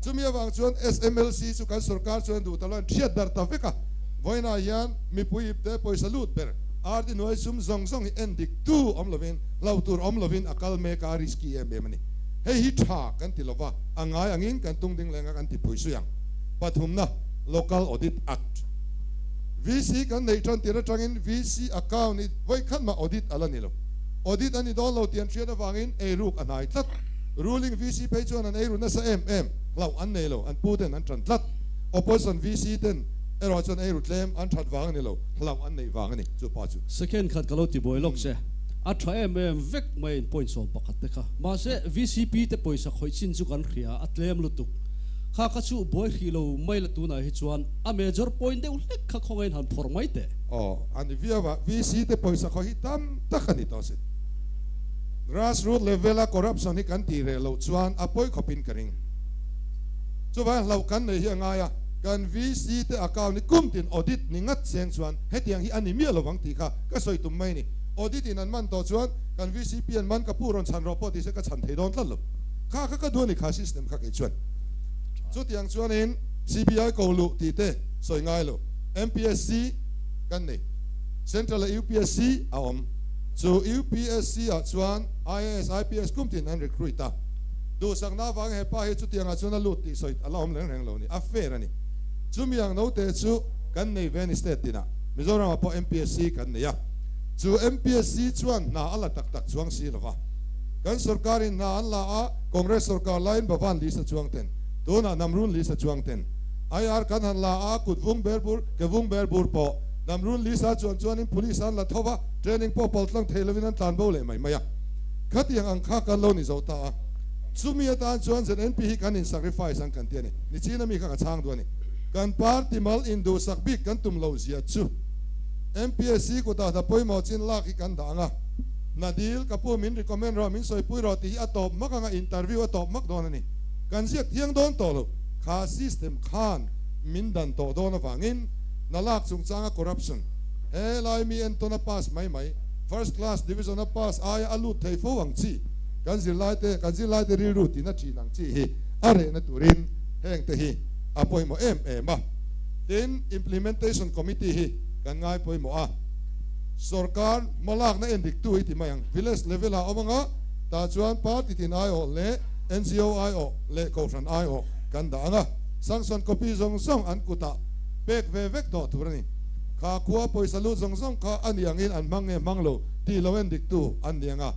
Speaker 3: Chumi avang chuan SMLC chu kan sorkar chuan duh ta lo an thiat dar ta vek a, vawiinah hian mipui ipte pawisa lut ber RD hnuai sum zawng zawng hi en dik tu awm lovin hlauh tur awm lovin a kal mek a, a risky em em a ni. Hei hi tha kan ti lova, a ngai angin kan tung ding leng a kan ti phui sui ang. Pathumna, Local Audit Act. VC kan neih tan tir atangin VC account hi vawi khat mah audit a la ni lo. Audit a ni dawn lo tih an hriat avangin eiruk a hnai tlat. Ruling VC phei chuan an eiru nasa em em, hlauh an nei lo, an pu ten an tan tlat. Opposition VC ten erawh chuan eiru tlem an that vang a ni lo, hlauh an neih vang a ni chu pa chu.
Speaker 2: Second khat ka lo ti buai lawk che. A tha em em vek mai in point 11 te kha. Mahse VCP te pawisa khawih chin chu kan hria a tlem lutuk. Kha kha chu buai hrih lo mai la tunah hi chuan a major point deuh hlek kha khawngain han phawrh mai teh.
Speaker 3: Aw a ni viau a, VC te pawisa khaw hi tam tak a ni tawh asin. Grassroot level a corruption hi kan tih reh loh chuan a pawi khawpin ka ring. Chuvang hlauh kan nei hi a ngai a, kan VC te account hi kum tin audit ni ngat cheng chuan hetiang hi a ni miah lovang tih kha ka sawi tum mai a ni. Audit in an man tawh chuan kan VCP an man ka pu rawn chhan rawh pawh ti se ka chhan thei dawn tlat lo. Kha kha ka duh a ni kha system kha kei chuan. Chutiang chuanin CBI ko luh tih te sawi ngai lo. MPSC kan nei. Central ah UPSC a awm. Chu UPSC ah chuan IAS, IPS kum tin an recruit a. Duhsakna avangin he pa hi chutiangah chuan a lut tih sawi a la awm reng reng lo ni. A fair a ni. Chumi ang note chu kan nei ve a ni state tinah. Mizoramah pawh MPSC kan nei a. Chu MPSC chuan hna a la tak tak chuang si lova. Kan sorkarin hna an la a, Congress sorkar laiin Bhavan list a chuang ten, tunah Namrun list a chuang ten. IR kan han la a, kut vung ber bur, ke vung ber bur pawh Namrun list a chuan chuanin police an la tho va, training pawh pal tlang thei lovin an tlan bo leh mai mai a. Khatiang ang kha kan lo ni zo ta a. Chumi atan chuan ZNP hi kan in sacrifice ang kan ti a ni. Nichina mi kha ka chhang duh a ni. Kan party mal induhsak bik kan tum lo zia chu. MPSC kutah hna pawimawh chin lak hi kan dah ang a, Nadil ka pu min recommend rawh, min sawipui rawh tih hi a tawp hmak ang a, interview a tawp hmak dawn a ni. Kan ziak thiang dawn tawh lo, kha system khan min dan tawh dawn avangin hna lak chungchanga corruption he lai mi entawn a pass mai mai, first class division a pass aia a lut thei fo ang chi. Kan zirlaite, kan zirlaite rilru tina thin ang chi hi a rehna turin heng te hi a pawimawh em em a. Tin, Implementation Committee hi kan ngai pawimawh a. Sorkar hmalakna endiktu hi ti mai ang, village level ah awm anga, tah chuan party tin aiawh leh NGO aiawh leh kohhran aiawh kan dah ang a. Sanction copy zawng zawng an kutah pek ve vek tawh tur a ni. Kha khua pawisa lut zawng zawng kha a ni angin an hmang nge hmang lo tih lo endiktu an ni ang a.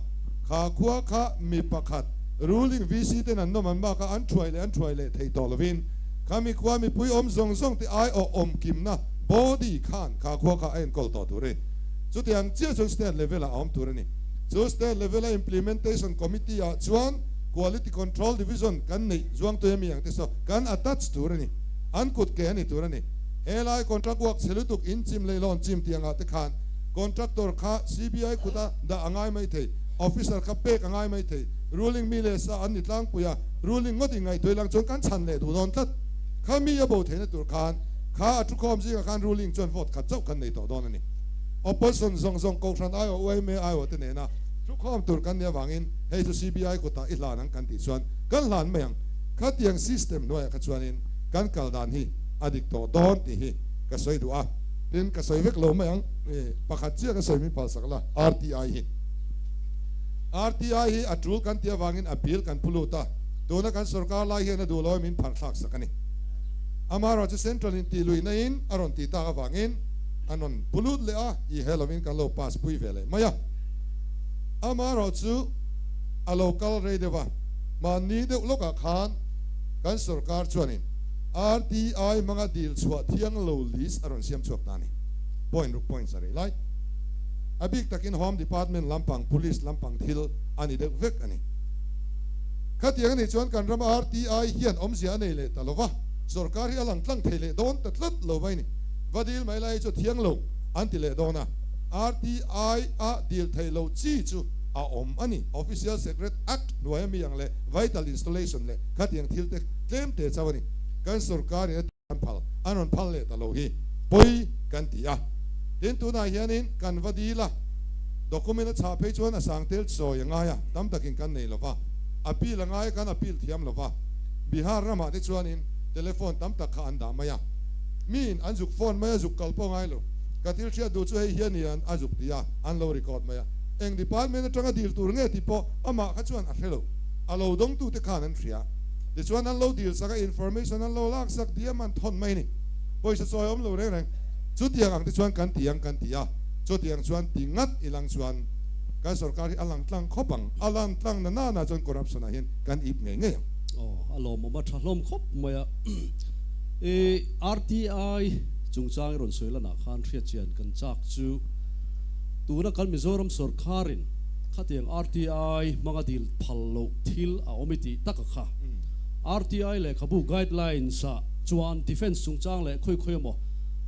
Speaker 3: Kha khua kha mi pakhat ruling VC ten an nawm an bak a, an thuai leh an thuai leh thei tawh lovin kha mi khua mipui awm zawng zawng te aiawh awm kimna body khan kha khua kha a enkawl tawh tur a ni. Chutiang chiah chuan state level ah a awm tur a ni. Chu state level a implementation committee ah chuan quality control division kan neih zuangtui ami ang te saw kan attach tur a ni. An kut ke a ni tur a ni. Helai contract work chhe lutuk in chim leh lawn chim tih angah te khan contractor kha CBI kuta dah a ngai mai thei, officer kha pek a ngai mai thei, ruling mi leh sa an ni tlangpui a, ruling ngawt inngaihtuah ilang chuan kan chhan leh duh dawn tlat. Kha mi a bo theihna tur khan kha a thukhawm zingah khan ruling chuan vote khat chauh kan nei tawh dawn a ni. Opposition zawng zawng Kohhran aiawh UMA aiawh te nena thukhawm tur kan nih avangin hei chu CBI kutah i hlan ang kan tih chuan kan hlan mai ang. Khatiang system hnuaiah kha chuanin kan kal dan hi a dik tawh dawn tih hi ka sawi duh a. Tin, ka sawi vek lo mai ang, pakhat chiah ka sawi min phalsak la, RTI hi. RTI hi a tul kan tih avangin a bill kan phu lut a, tuna kan sorkar lai hian a duh lo min pharh thlak sak a ni. Amaherawhchu Central in tih luihna in a rawn tih tak avangin an rawn phu lut leh a, i he lovin kan lo pass pui ve leh mai a. Amaherawhchu a lo kal rei deuh a, mahni deuh lawkah khan kan sorkar chuanin RTI hmanga dil chhuah thiang lo list a rawn siam chhuak ta a ni. Point ruk point sarih lai. A bik takin Home Department lampang, Police lampang thil a ni deuh vek a ni. Khatiang a nih chuan kan ram RTI hian awmzia a nei leh ta lo va, sorkar hi a lang tlang thei leh dawn ta tlat lo mai a ni. Va dil mai lai hi chu thiang lo an ti leh dawn a, RTI a dil theih loh chi chu a awm a ni. Official Secret Act hnuaia mi ang leh Vital Installation leh khatiang thil te tlem te chauh a ni. Kan sorkar in a an phal, an rawn phal leh ta lo hi pawi kan ti a. Tin, tunah hianin kan va dil a, document a chhah phei chuan a sang tel chawi a ngai a, tam takin kan nei lo va, appeal a ngai a, kan appeal thiam lo va. Bihar ramah te chuanin telephone tam tak kha an dah mai a, miin an zuk phone mai a, zuk kal pawh ngai lo. Ka thil hriat duh chu hei hian ni an a zuk ti a, an lo record mai a. Eng department atanga dil tur nge tih pawh amah kha chuan a hre lo, a lo dawngtute khan an hria. Tichuan an lo dil sak a, information an lo lak sak diam an thawn mai a ni. Pawisa chawi awm lo reng reng. Chutiang ang te chuan kan ti ang kan ti a, chutiang chuan ti ngat i lang chuan kan sorkar hi a lang tlang khawp ang. A lang tlang na nana chuan corruption ah hian kan ip ngei ngei ang.
Speaker 2: Aw, a lawmawm a tha hlawm khawp mai a. I RTI chungchang i rawn sawi lanah khan hriatchian kan chak chu tuna kan Mizoram sorkarin khatiang RTI hmanga dil phal loh thil a awm i tih tak a kha. RTI lehkhabu guidelines ah chuan defence chungchang leh khawi khawi emaw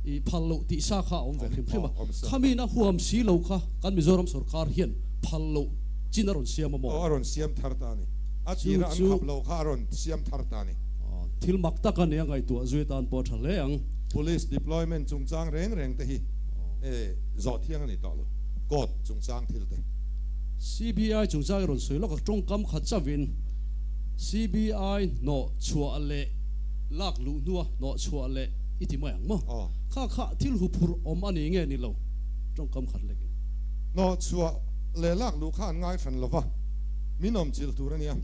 Speaker 2: i phal loh tih sa kha a awm ve hrim hrim a. Khamiin a huam si lo kha kan Mizoram sorkar hian phal loh chin a rawn siam a maw?
Speaker 3: Aw, a rawn siam thar ta a ni. A tira an khap loh kha a rawn siam thar ta a ni.
Speaker 2: Thil mak tak a ni a, ngaihtuah zui atan pawh a tha hle ang.
Speaker 3: Police deployment chungchang reng reng te hi zawh thiang a ni tawh lo, court chungchang thil te.
Speaker 2: CBI chungchang i rawn sawi lawk a, tawngkam khat chauhin CBI hnawh chhuah leh lak luh hnua hnawh chhuah leh i ti mai ang maw? Kha kha thil huphurh awm a ni nge ni lo? Tawngkam khat lekin.
Speaker 3: Hnawh chhuah leh lak luh kha an ngai hran lo va, min awm chilh tur a nia.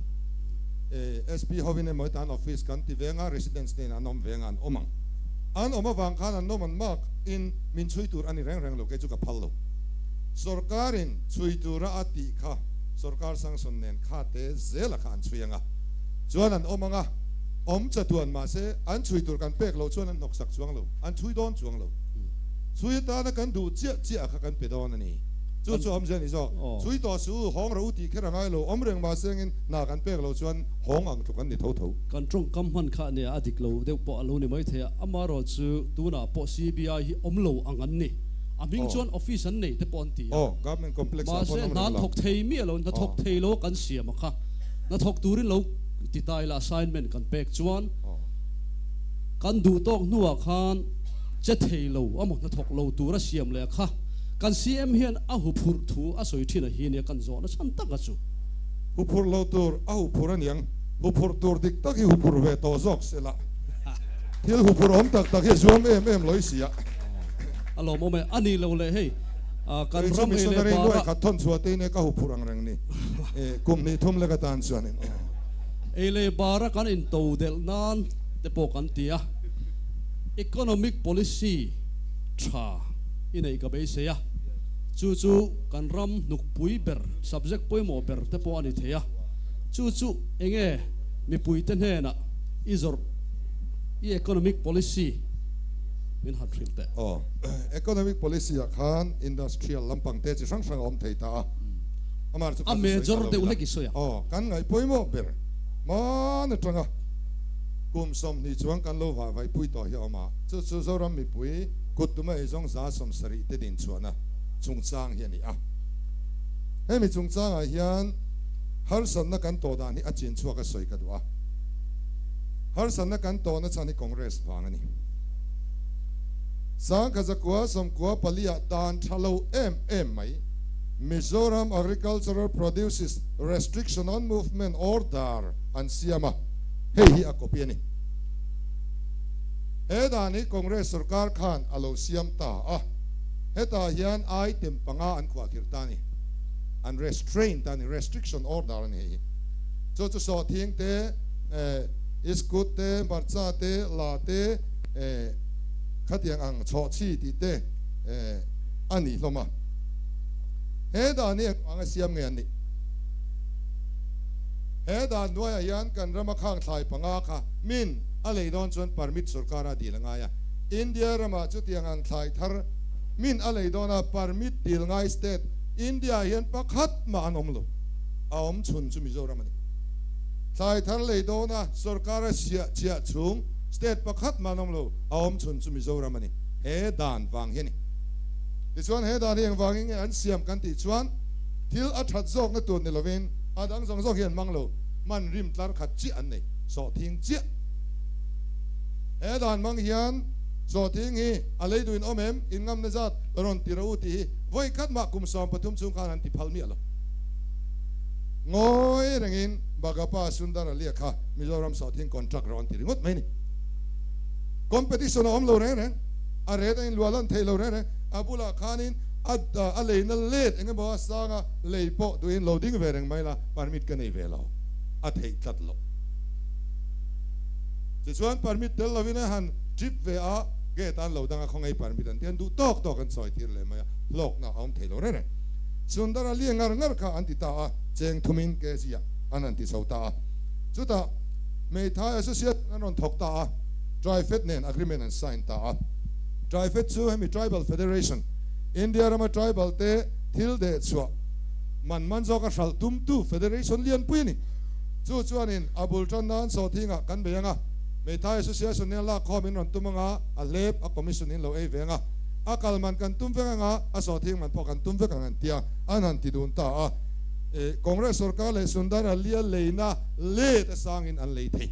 Speaker 3: SP hovin emaw hetan office kan ti veng a, residence nen an awm veng a an awm ang. An awm avang khan an nawm an mark in min chhui tur a ni reng reng lo, kei chu ka phal lo. Sorkarin chhui tura a tih kha sorkar sanction nen kha te zela kha an chhui ang a, chuan an awm ang a, awm chatuan mahse an chhui tur kan pek loh chuan an hnawksak chuang lo, an chhui dawn chuang lo. Chhui atana kan duh chiah chiah kha kan pe dawn a ni. Chu chu awmzia a ni zawk. Chhui tawh suh u, hawng rawh u tih kher a ngai lo, awm reng mahse engin hna kan pek loh chuan hawng ang tluk an ni tho tho.
Speaker 2: Kan tawngkam hman kha nia a dik lo deuh pawh a lo ni maithei a, amaherawhchu tunah pawh CBI hi awm lo ang an ni. A hming chuan office an nei te pawh an ti a. Mahse hna an thawk thei miah lo, hna thawk thei lo kan siam a kha. Hna thawk turin lo ti ta ila assignment kan pek chuan kan duh tawk hnuah khan che thei lo amaw hna thawk lo tur a siam leh a kha. Kan CM hian a huphurh thu a sawi thin a hi nia kan zawhna chhan tak a chu.
Speaker 3: Huphurh lo tur a huphurh aniang. Huphurh tur dik tak hi huphurh ve tawh zawk se la. Thil huphurh awm tak tak hi a zuam em em lo i si a.
Speaker 2: A lawmawm e. A ni lo leh hei kan
Speaker 3: Kei chu
Speaker 2: ram ei leh
Speaker 3: missionary
Speaker 2: bara.
Speaker 3: nuai khat thawn chhuah te in e ka huphurh ang reng ni. Kum hnih thum lek atan chuanin.
Speaker 2: Ei leh bara kan into delh nan te pawh kan ti a. Economic policy tha i neih ka beisei a. Chu chu kan ram hnukpui ber, subject pawimawh ber te pawh a ni thei a. Chu chu enge mipuite hnenah i zawrh i economic policy min han hrilh teh.
Speaker 3: Aw, economic policy ah khan industrial lampang te chi hrang hrang a awm thei ta a. Amah chu
Speaker 2: A
Speaker 3: kha chu sawi ta
Speaker 2: major
Speaker 3: lo
Speaker 2: deuh
Speaker 3: ila.
Speaker 2: hlek i sawi a.
Speaker 3: Aw, kan ngaih pawimawh ber hmaan atanga kum 20 chuang kan lo vahvaihpui tawh hi a awm a. Chu chu Zoram mipui kut tuma eizawng 70% te din chhuahna chungchang hi a ni a. Hemi chungchangah hian harsatna kan tawh dan hi a chin chhuak a sawi ka duh a. Harsatna kan tawhna chhan hi Congress vang a ni. 1994 ah dan tha lo em em mai Mizoram Agricultural Produces Restriction on Movement Order an siam a, hei hi a copy a ni. He dan hi Congress sorkar khan a lo siam ta a, hetah hian item panga an khuahkhirh ta a ni. An restrain ta a ni, restriction order a ni hei hi. Chu chu sawhthing te, iskut te, hmarcha te, la te, khatiang ang chhawhchhi tih te a ni hlawm a. He dan hi engvang a siam nge an nih? He dan hnuaiah hian kan rama khang thlai panga kha min a lei dawn chuan permit sorkar a dil a ngai a. India ramah chutiang ang thlai thar min a lei dawn a permit dil ngai state India ah hian pakhat mah an awm lo. A awm chhun chu Mizoram a ni. Thlai thar lei dawn a sorkar a siah chiah chhung state pakhat mah an awm lo. A awm chhun chu Mizoram a ni. He dan vang hi a ni. Tichuan he dan hi engvangin nge an siam kan tih chuan thil a that zawkna tur ni lovin a dang zawng zawng hi an hmang lo. Hman rim tlar khat chiah an nei. Sawhthing chiah. He dan hmang hian sawhthing hi a lei duhin awm em? In ngamna zat rawn ti rawh u tih hi vawi khat mah kum 13 chhung khan an ti phal miah lo. Ngawi rengin Bagapa Sundar Alia kha Mizoram sawhthing contract rawh an ti ringawt mai ni. Competition a awm lo reng reng, a ret a inluah lan thei lo reng reng, a bulah khanin a a leina let eng emaw a sanga lei pawh duhin lo ding ve reng mai la, permit ka nei ve lo, a theih tlat loh. Tichuan permit tel lovin a han trip ve a, gate an lo dang a, khawngei permit an ti an duh tawk tawk an sawi tir leh mai a, hlawkna a awm thei lo reng reng. Sundar a li ngar ngar kha an ti ta a, cheng thumin kg ah an han ti chho ta a. Chutah Meithai Association an rawn thawk ta a, Trifed nen agreement an sign ta a. Trifed chu hemi Tribal Federation, India rama tribal te thil deh chhuah man man zawka hralh tumtu federation lianpui a ni. Chu chuanin a bul tan nan sawhthingah kan bei ang a, Meithai Association nen lak khawm in rawn tum ang a, a hlep a commission in lo ei ve ang a, a kal man kan tum vek ang a, a sawhthing man pawh kan tum vek ang an ti a, an han ti dun ta a. Congress sorkar leh Sundar Alia leina let a sangin an lei thei.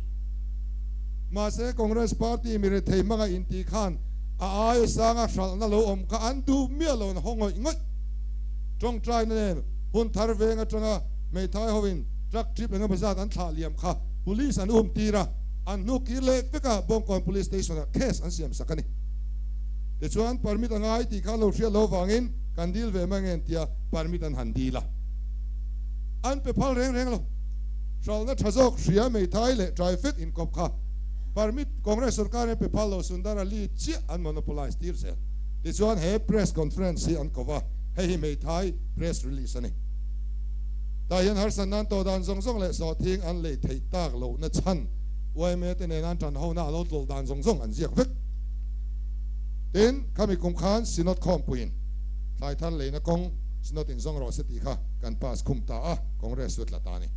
Speaker 3: Mahse Congress party mi rethei hmanga inti khan a aia sanga hralhna lo awm kha an duh miah lo an haw ngawih ngawih. Tawngtaina nen hun thar veng atanga hmeithai hoin truck trip engemaw zat an thlah liam kha police an um tir a, an hnu kir leh vek a Bawngkawn Police Station ah case an siam sak a ni. Tichuan permit a ngai tih kha lo hriat lo vangin kan dil ve mai nge tia permit an han dil a. An pe phal reng reng lo. Hralhna tha zawk hria Meithai leh Traifet inkawp kha permit Congress sorkar in pe phal lo Sundar Ali chiah an monopolize tir zel. Tichuan he press conference hi an ko va, hei hi Meithai press release a ni. Tah hian harsat nan tawh dan zawng zawng leh sawhthing an lei theih tak lohna chhan yma te nen an tan hona a lo tlawlh dan zawng zawng an ziak vek. Tin, khami kum khan Synod khawmpuiin thlai thar leina kawng Synod in zawng rawh se tih kha kan pass khum ta a, Congress chu a tla ta a ni.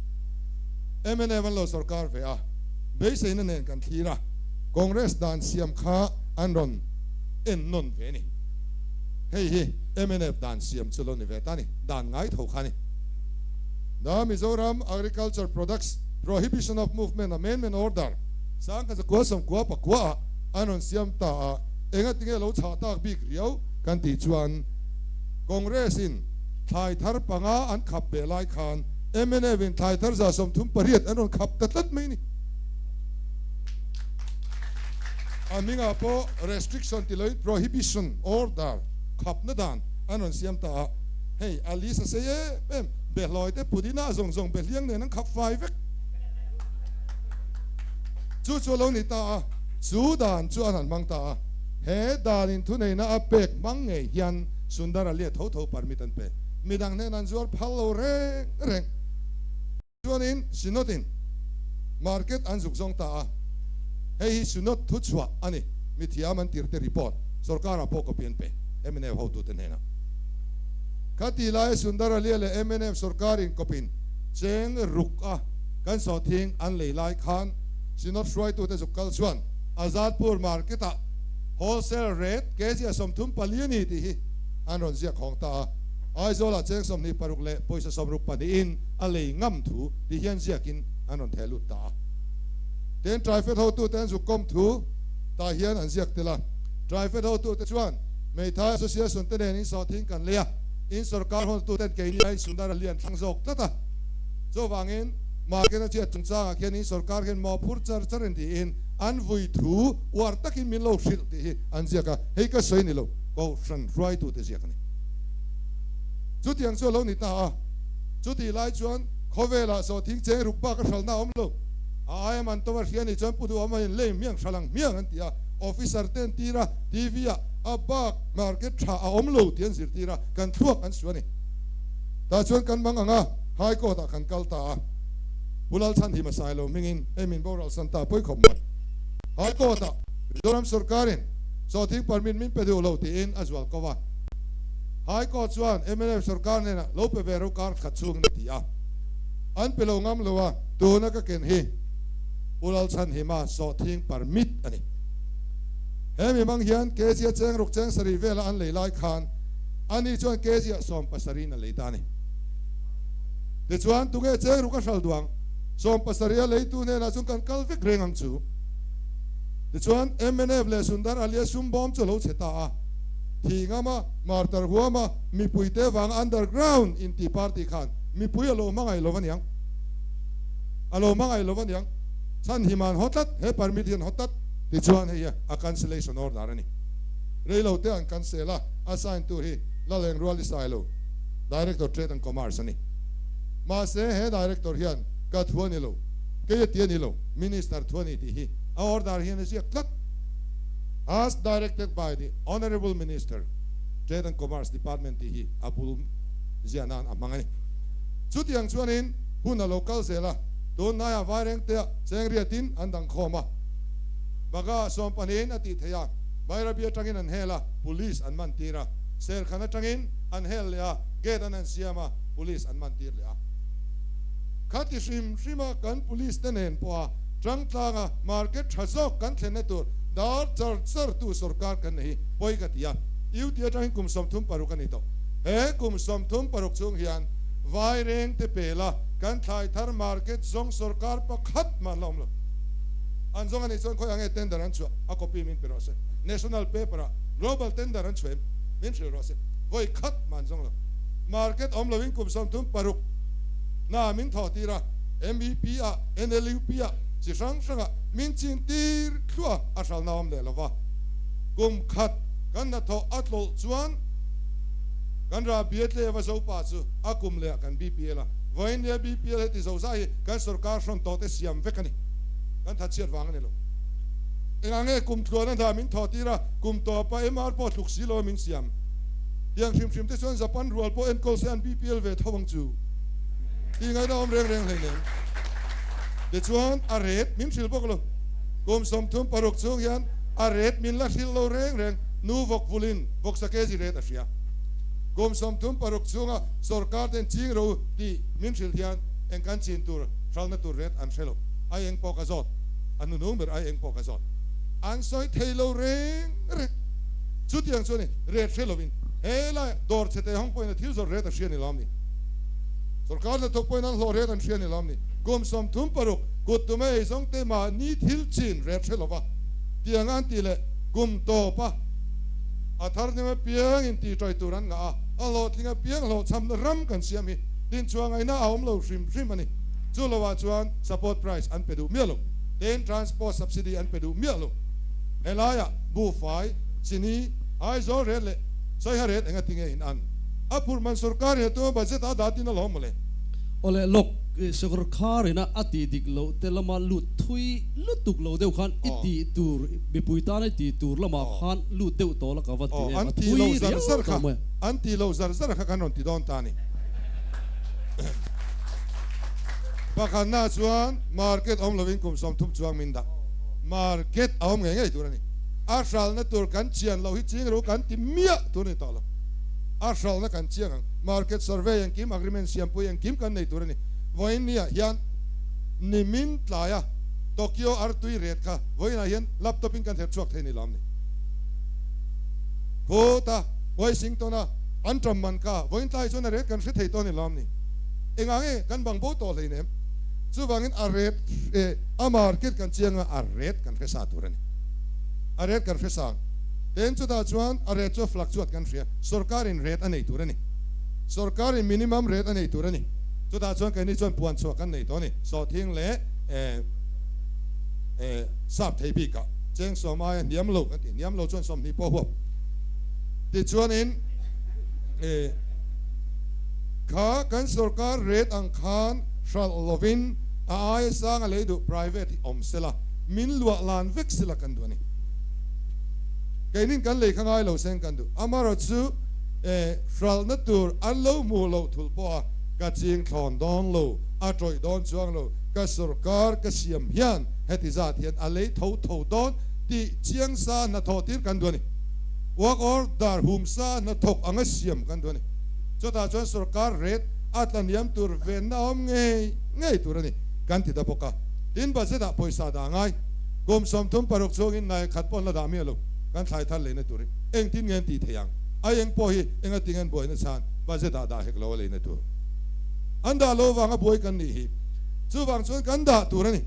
Speaker 3: Mnf an lo sorkar ve a, beiseina nen kan thlir a, Congress dan siam kha an rawn en nawn ve a ni. Hei hi mnf dan siam chu lo ni ve ta a ni, dan ngai tho kha a ni. The Mizoram Agriculture Products Prohibition of Movement Amendment Order 1999 ah an rawn siam ta a, engatinge lo chhah tak bik riau kan tih chuan Congress in thlai thar panga an khap beh lai khan Mnf in thlai thar 38% an rawn khap ta tlat mai a ni. A hmingah pawh restriction ti loin prohibition order khapna dan an rawn siam ta a, hei a list a sei em em, behlawi te pudina zawng zawng behliang nen an khap fai vek. Chu chu a lo ni ta a, chu dan chu an han hmang ta a, he danin thuneihna a pek hmang ngei hian Sundara liah tho tho permit an pe. Midang hnenah an zuar phal lo reng reng. Chuanin Synod-in market an zuk zawng ta a, hei hi Synod thuchhuah a ni, mithiam an tirte report sorkarah pawh copy an pe mnf hotute hnenah. Khati laia Sundar Alia leh mnf sorkarin kawpin cheng ruk a kan sawhthing an lei lai khan Synod hruaitute zuk kal chuan Azadpur market-ah wholesale rate kg a 34 a ni tih hi an rawn ziak hawng ta a. Aizawlah cheng 26 leh pawisa 62 in a lei ngam thu ti hian ziakin an rawn theh lut ta a. Tin, Trifed hotute an zuk kawm thu tah hian an ziak tel a. Trifed hotute chuan Meithai Association te nen in sawhthing kan lei a, in sorkar hotuten keini aiin Sundar a lian thlang zawk tlat a. Chuvangin, market a chhiat chungchangah khian in sorkar hian mawhphur char char in tiin an vui thu uar takin min lo hrilh tih hi an ziak a, hei ka sawi ni lo, Kohhran hruaitute ziak a ni. Chutiang chu a lo ni ta a, chutih lai chuan khawvelah sawhthing cheng ruk bak a hralhna a awm lo. A aia man tawm a hria nih chuan Pu Duhawma in lei hmiang hral ang hmiang an ti a, officer te an tir a, TV ah a bak market tha a awm lo tih an zirtir a, kan thluak an su a ni. Tah chuan kan mang ang a, High Court ah kan kal ta a, Pu Lalchhanhima Sailo hmingin hei min boral san ta pawi khawp mai. High Court ah Mizoram sorkarin sawhthing permit min pe duh lo tiin a zual ko a. High Court chuan mnf sorkar hnenah lo pe ve ro kar khat chhungin a ti a, an pe lo ngam lo a, tuna ka ken hi Pu Lalchhanhima sawhthing permit a ni. He mi hmang hian kg a cheng ruk cheng sarih vela an lei lai khan ani chuan kg ah 70 in a lei ta a ni. Tichuan tunge cheng ruk a hral duang 70 a leitu hnenah chuan kan kal vek reng ang chu. Tichuan mnf leh Sundar Alia sum bawm chu a lo chhe ta a. Thi ngama martar huama mipuite vanga underground inti party khan mipui a lo hmangaih lo aniang. A lo hmangaih lo aniang. Chhan hi man haw tlat, he permit hian haw tlat tichuan hei hi a cancellation order a ni. Reilo te an cancel a, a sign tur hi Laleng Rual i sai lo, Director Trade and Commerce a ni. Mahse he Director hian ka thu a ni lo, kei a ti a ni lo, Minister thu a ni tih hi a order hian a ziak tlat. As directed by the Honourable Minister, Trade and Commerce Department tih hi a bul ziah nan a hmang a ni. Chutiang chuanin hun a lo kal zel a, tun hnaiah Vairengtea cheng riatin an dang khawm a, Baga 12 in a tih theih a, Bairabi atangin an hel a, Police an man tir a, Serkhan atangin an hel leh a, gate an han siam a, Police an man tir leh a. Khati hrim hrima kan Police te nen pawha Changtlanga market tha zawk kan thlenna tur dar char char tu sorkar kan nei hi pawi ka ti a, UT atangin kum 36 a ni tawh. He kum 36 chhung hian Vaireng te pela kan thlai thar market zawng sorkar pakhat mah an la awm lo. An zawng a nih chuan khawi ang nge tender an chhuah a copy min pe rawh se. National paper ah global tender an chhuah em min hrilh rawh se. Vawi khat mah an zawng lo. Market awm loin kum 36 hna min thawh tir a. MEP ah, NLUP ah chi hrang hrangah min chin tir thluah a hralna awm leh lova. Kum khat kan hnathawh a tlawlh chuan kan rah biatle va zo pa chu a kum leh ah kan BPL a. Vawiin nia BPL heti zo zai hi kan sorkar hrawn tawh te siam vek a ni. Kan thatchhiat vang a ni lo. Engah nge kum tluan a hna min thawh tir a, kum tawpa MR pawh tluk si lo a min siam. Tiang hrim hrim te chuan Japan rual pawh enkawl se an BPL ve tho ang chu. Tih ngaihna awm reng reng hleinem. Tichuan a ret min hrilh bawk lo. Kum 36 chhung hian a ret min la hrilh lo reng reng. Nu vawk vulin vawksa kg ret a hria. Kum 36 chhunga sorkar ten ching ro tih min hrilh hian eng kan chin tur hralna tur ret an hre lo. Ai eng pawh ka zawt. A hnuhnung ber ai eng pawh ka zawt. An sawi thei lo reng reng. Chutiang chuan ret hre lovin helai dawr chhe te hawng pawhin a thil zawrh ret a hria ni lawm ni. Sorkar hnathawk pawhin an hlawh ret an hria ni lawm ni. Kum 36 kut tume ei zawng te mahni thil chin ret hre lova tiang an tih leh kum tawp a a thar hnem apiang in tih ṭai tur an ngah a, a hlawhtling apiang hlawhchhamna ram kan siam hi. Tin chhuah ngaihna a awm lo hrim hrim a ni. Chu lovah chuan support price an pe duh miah lo. Tin transport subsidy an pe duh miah lo. Helaiah buhfai, chini, Aizawl ret leh Saiha ret enga tinge in an? A phurh man sorkar in a tuma budget a dah tin alawm mawle.
Speaker 2: Awle lawk sorkar ina a tih dik loh te lama lut thui lutuk lo deuh khan i tih tur mipui tana i tih tur lamah khan lut deuh tawh la ka va ti em a thui riau tawh mai.
Speaker 3: An tih loh zar zar kha kan rawn ti dawn ta a ni. Pakhatna chuan market awm lovin kum 30 chuang min dah. Market a awm ngei ngei tur a ni. A hralna tur kan chian loh hi ching ru kan ti miah tur a ni tawh lo. A hralna kan chiang ang. Market survey engkim, agreement siampui engkim kan nei tur a ni. Vawiin niah hian nimin tlaia Tokyo artui ret kha vawiinah hian laptop in kan herh chhuak thei ni lawm ni. Khuta Washington-a an ṭam man kha vawiin tlai chuan a ret kan hre thei tawh ni lawm ni. Engah nge kan bang bo tawh hleinem. Chuvangin a ret a market kan chiang a, a ret kan hre sa tur a ni. A ret kan hre sang. Tin chutah chuan a ret chu a fluctuate kan hria. Sorkarin ret a nei tur a ni. Sorkarin minimum rate a nei tur a ni. Chutah chuan keini chuan puan chhuah kan nei tawh a ni. Sawhthing leh sap thei bikah cheng sawm aia hniam lo kan ti. Hniam lo chuan 20 pawh huap. Tichuanin kha kan sorkar rate ang khan hralh lovin a aia sang a lei duh private hi awm sela, min luah lan vek sela kan duh a ni. Keinin kan lei kha ngai lo seng kan duh. Amaherawhchu hralhna tur an lo hmuh loh thul pawh a ka ching thlawn dawn lo, a tawih dawn chuang lo, ka sorkar ka siam hian heti zat hian a lei tho tho dawn tih chiang sa hnathawh tir kan duh a ni. Work order hum sa hnathawk anga siam kan duh a ni. Chutah chuan sorkar rate a tlaniam tur venna awm ngei ngei tur a ni kan ti ta bawk a. Tin budget ah pawisa dah ngai kum 36 chhungin nai khat pawh an la dah miah lo kan thlai thar leina tur hi engtin nge an tih theih ang? A eng pawh hi enga ting an buaina chhan budget ah dah hek lo a leina tur an dah lo vanga buai kan nih hi. Chuvang chuan kan dah tur a ni.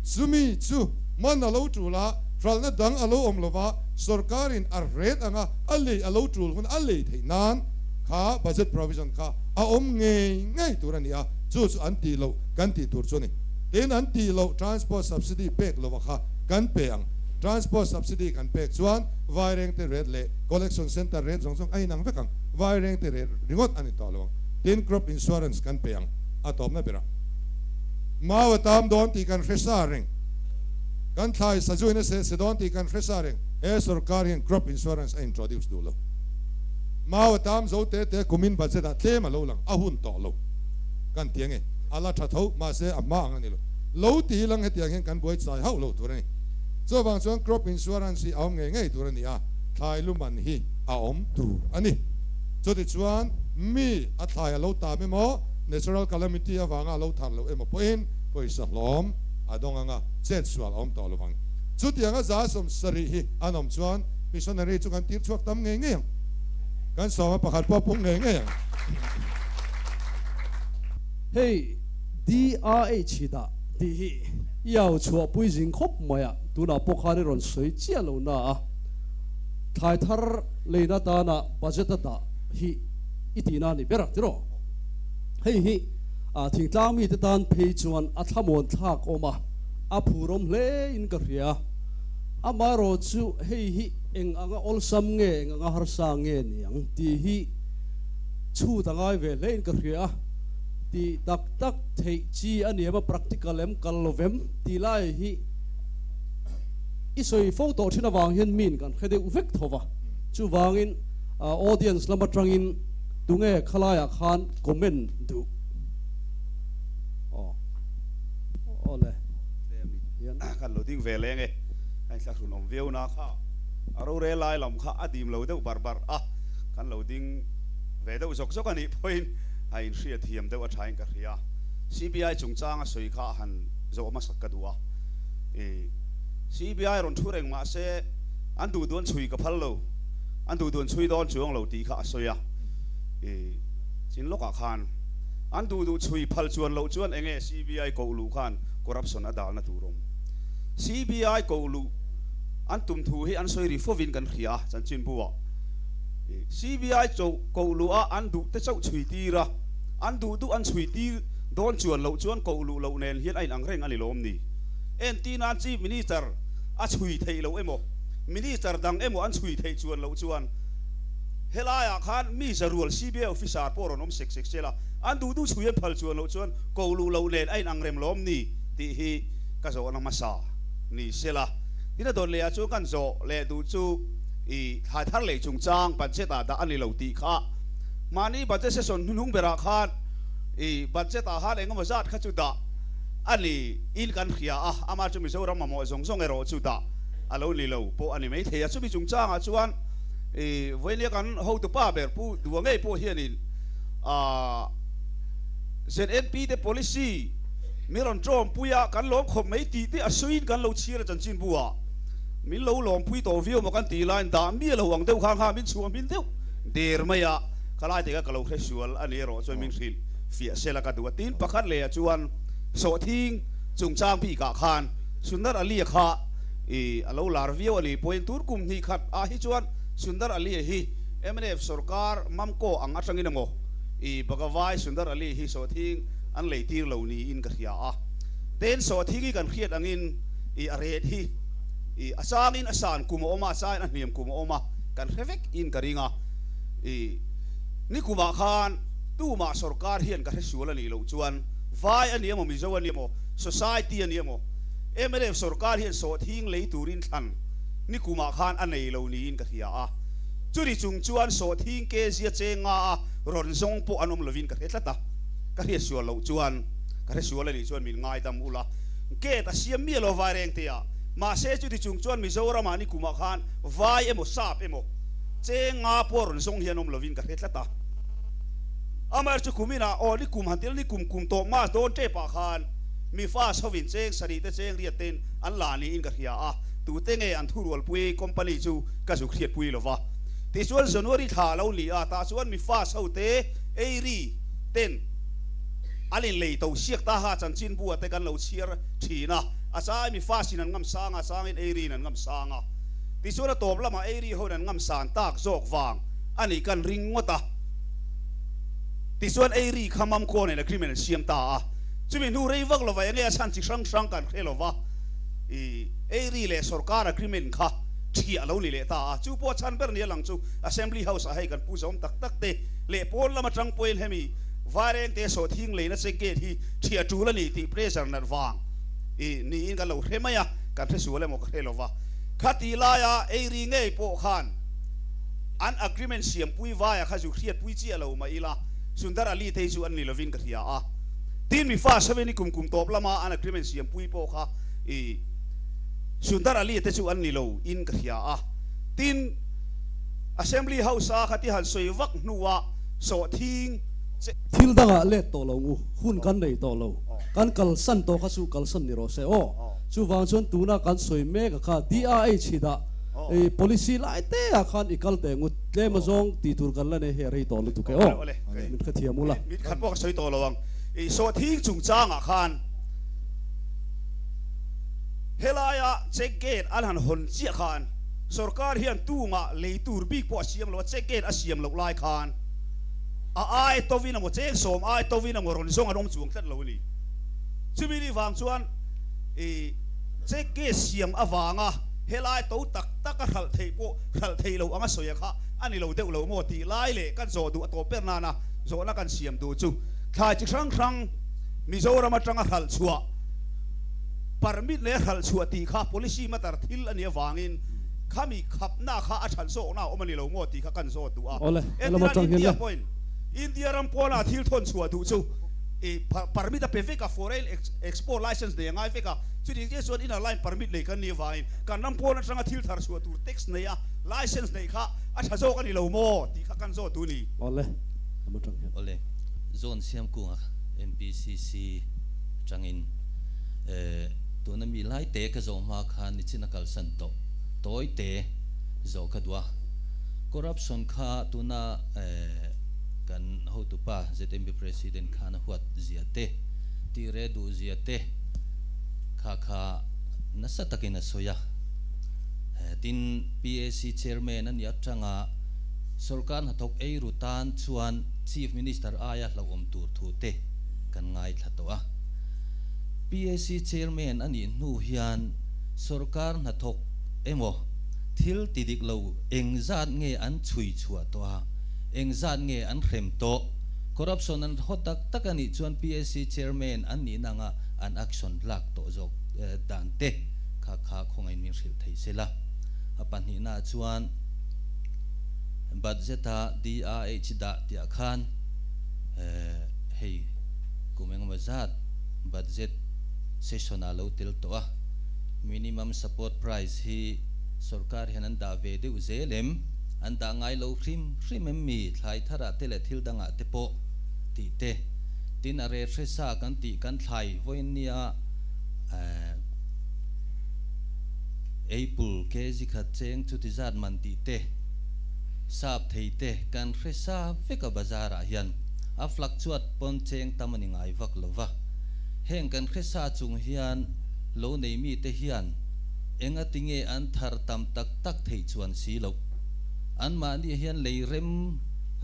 Speaker 3: Chumi chu man a lo tul a, hralhna dang a lo awm lo va, sorkarin a ret anga a lei a lo tul hun a lei theih nan kha budget provision kha a awm ngei ngei tur a ni a, chu chu an tih loh kan tih tur chu a ni. Tin an tih loh transport subsidy pek lova kha kan pe ang. Transport subsidy kan pek chuan Vairengte ret leh Collection Centre rate zawng zawng a inang vek ang, Vairengte rate ringawt a ni tawh lo ang. Tin, crop insurance kan pe ang a tawpna berah. Mau a tam dawn tih kan hre sa reng. Kan thlai sazuin a seh se dawn tih kan hre sa reng. He sorkar hian crop insurance a introduce duh lo. Mau a tam zo te te kumin budget ah tlem a lo lang, a hun tawh lo. Kan ti ange, a la tha tho, mahse a hma ang a ni lo. Lo ti lang hetiang hian kan buai chai hauh lo tur a ni. Chuvang chuan crop insurance hi a awm ngei ngei tur a ni a, thlai lu man hi a awm tur a ni. Chutichuan mi a thlai a lo tam emaw, natural calamity avanga a lo thar loh emaw pawhin pawisa hlawm a dawng anga chet sual a awm tawh lovang. Chutianga 70% hi an awm chuan missionary chu kan tir chhuak tam ngei ngei ang. Kan sawma pakhat pawh pung ngei ngei ang.
Speaker 2: Hei DRH hi dah tih hi i au chhuahpui zing khawp mai a, tunah pawh khan i rawn sawi chiah lo na a. Thlai thar leina atana budget a dah hi i tihna a ni ber a tiraw? Hei hi thingtlang mite tan phei chuan a thlamuan thlak awm a, a phurawm hle in ka hria. Amaherawh chu hei hi eng anga awlsam nge eng anga harsa nge niang tih hi chhut a ngai ve hle in ka hria a, tih tak tak theih chi a ni em a, practical em kal lo vem tih lai hi. I sawi fo tawh thin avang hian min kan hre deuh vek tho va, chuvangin audience lam atangin tunge khalaiah khan comment duh aw aw le
Speaker 5: hian. Kan lo ding ve leng e, ka inthlahrun awm viau na kha a rorel lai lam kha a dim lo deuh bar bar a, kan lo ding ve deuh zawk zawk a nih pawhin a inhriat thiam deuh a thain ka hria. CBI chungchang a sawi kha a han zawh hmasak ka duh a. CBI rawn thu reng mah se an duh duan chhui ka phal lo, an duh duan chhui dawn chuang lo tih kha a sawi a. Chin lawkah khan an duh duh chhui phal chuan loh chuan enge CBI koh luh khan corruption a dalna tur awm. CBI koh luh an tum thu hi an sawi ri fovin kan hria a chanchinbu ah. CBI koh luh a an duh te chauh chhui tir a. An duh duh an chhui tir dawn chuan loh chuan koh luh loh nen hian a inang reng a ni lawm ni? Entir nan Chief Minister a chhui theih loh emaw, Minister dang emaw an chhui theih chuan loh chuan helaiah khan mi zarual CBI officer pawh rawn awm sek sek sela, an duh duh chhui an phal chuan loh chuan koh luh loh nen a inang rem lawm ni tih hi ka zawhna hmasa ni sela. Tin a dawt lehah chuan kan zawh leh duh chu i thlai thar lei chungchang budget ah dah a ni lo tih kha mahni budget session hnuhnung berah khan i budget ah khan engemaw zat kha chu dah a ni in kan hria a, amah chu Mizoram mamawh zawng zawng erawh chu dah a lo ni lo pawh a ni maithei a. Chumi chungchangah chuan i vawinia kan hotupa ber Pu Dua ngei pawh hianin ah ZNP te policy min rawn tawmpui a, kan lawm khawp mai tih te a suiin kan lo chhir a chanchinbu ah min lo lawmpui tawh viau maw kan tih laiin dah miah lo ang deuh khan kha min chhuah hmin deuh der mai a, khalai te kha ka lo hre sual a ni erawh chuan min hrilh fiah sela ka duh a. Tin pakhat leh ah chuan sawhthing chungchang bikah khan Sundar Ali-a kha i a lo lar viau a ni pawhin tun kum hnih khat ah hi chuan Sundar Ali-a hi mnf sorkar Mamco ang atangin emaw i Bagavai Sundar Ali hi sawhthing an lei tir lo niin ka hria a. Ten sawhthing hi kan hriat angin i a ret hi i a changin a san kum a awm a, a changin a hniam kum a awm a, kan hre vek in ka ring a. I nikumah khan tumah sorkar hian ka hre sual a nih loh chuan vai a ni emaw Mizo a ni emaw society a ni emaw mnf sorkar hian sawhthing lei turin thlan nikumah khan a nei lo niin ka hria a. Chuni chung chuan sawhthing kezia cheng nga a rawn zawng pawh an awm lovin ka hre tlat a, ka hriat sual loh chuan ka hre sual a nih chuan min ngaidam ula. Gate a siam miah lo vai reng te ah. Mahse chuti chung chuan Mizoramah nikumah khan vai emaw sap emaw cheng nga pawh rawn zawng hian awm lovin ka hre tlat a. Amaherawhchu kuminah aw nikum han tel nikum kum tawh mas dawn tep ah khan mi fa chhovin cheng sarih te cheng riat ten an la niin ka hria a, tute nge an thurualpui company chu ka zuk hriatpui lo va. Tichuan January thla a lo ni a, tah chuan mi fa chho te ei ri ten an in lei to siak ta ha chanchinbu ah te kan lo chhiar thin a, a chai mi fa sin an ngam sang a, a changin ei rin an ngam sang a. Tichuan a tawp lamah ei ri hoin an ngam san tak zawk vang a nih kan ring ngawt a. Tichuan ei ri kha Mamkaw nen agreement an siam ta a, chumi hnu rei vak lova enge a chhan chi hrang hrang kan hre lova, i ei ri leh sorkar agreement kha thiah lo ni leh ta a, chu pawh a chhan ber nia lang chu Assembly House ah hei kan pu zawm tak tak te leh pawn lam atang pawhin hemi Vairengte sawhthing leina check gate hi thiah tul a ni tih pressure nat vang i niin kan lo hre mai a, kan hre sual emaw ka hre lova. Khati laia ei ri ngei pawh khan an agreement siampui vaia kha zu hriatpui chiah lo mah ila Sundar Ali te hi chu an ni lovin ka hria a. Tin mi fa sawi ni kum kum tawp lama an agreement siampui pawh kha i Sundar Ali te chu an ni lo in ka hria a. Tin Assembly House a khati han sawi vak hnua sawhthing che.
Speaker 2: Thil dangah let tawh lo u, hun kan nei tawh lo. Kan kalsan tawh kha chu kalsan ni rawh se aw. Chuvang chuan tuna kan sawi mek a kha DRH hi dah i policy lai te ah khan i kal teh ngut tlem azawng tih tur kan la nei hei a rei tawh lutuk e aw. Min hrethiam ula.
Speaker 5: Mit khat pawh ka sawi tawh lo ang. I sawhthing chungchangah khan helaia check gate an han hawn chiah khan sorkar hian tumah lei tur bik pawh a siam lo a, check gate a siam loh lai khan a ai tovin emaw cheng sawm ai tovin emaw rawn zawng an awm chuang tlat lo a ni. Chumi ni vang chuan i check gate siam avanga helai to tak tak a hralh theih pawh hralh theih loh anga sawi a kha a ni lo deuh lo maw tih lai leh kan zawh duh a tawp ber nana zawhna kan siam duh chu thlai chi hrang hrang Mizoram atanga hralh chhuah permit leh hralh chhuah tih kha policy matter thil a nih avangin khami khapna kha a that zawkna a awm a ni lo maw tih kha kan zawt duh a.
Speaker 2: Awle, helam
Speaker 5: Entirah
Speaker 2: atang hian
Speaker 5: India
Speaker 2: le.
Speaker 5: pawhin India ram pawna thil thawn chhuah duh chu i permit a pe vek a, foreign export license nei a ngai vek a, chutih chiah chuan inner line permit nei kan nih avangin kan ram pawn atanga thil thar chhuah tur tax nei a license neih kha a tha zawk a ni lo maw tih kha kan zawt duh a ni.
Speaker 2: Awle, helam atang hian.
Speaker 6: Awle, Zone siam kunga MPCC atangin tuna mi lai te ka zawh hma khan nichin a kalsan tawh tawi te zawh ka duh a, corruption kha tuna kan hotupa ZMB President khan a huat zia te, tih reh duh zia te kha kha nasa takin a sawi a. Tin, PAC Chairman a nih atanga Sorkar hnathawk ei ru tan chuan Chief Minister aia hlauhawm tur thu te kan ngaithla tawh a. PAC Chairman a nih hnu hian sorkar hnathawk emaw thil ti dik lo eng zat nge an chhui chhuah tawh a, eng zat nge an hrem tawh? Corruption an haw tak tak a nih chuan PAC Chairman an nihna anga an action lak tawh zawk dan te kha kha khawngaih min hrilh thei se la. A pahnihnaah chuan budget-a DRH dah tihah khan hei kum engemaw zat budget session-ah lo tel tawh a, minimum support price hi sorkar hian an dah ve deuh zel em? An dah ngai lo hrim hrim em mi? Thlai tharah te leh thil dangah te pawh tih te. Tin a rel hre sa kan tih kan thlai vawiin nia Apple kg khat cheng chuti zat man tih te, sap thei te kan hre sa vek a bazar ah hian a fluctuate pawn cheng tam a ni ngai vak lo va. Heng kan hre sa chung hian lo nei mi te hian enga ti nge an thar tam tak tak theih chuan si loh. An mahni hian lei rem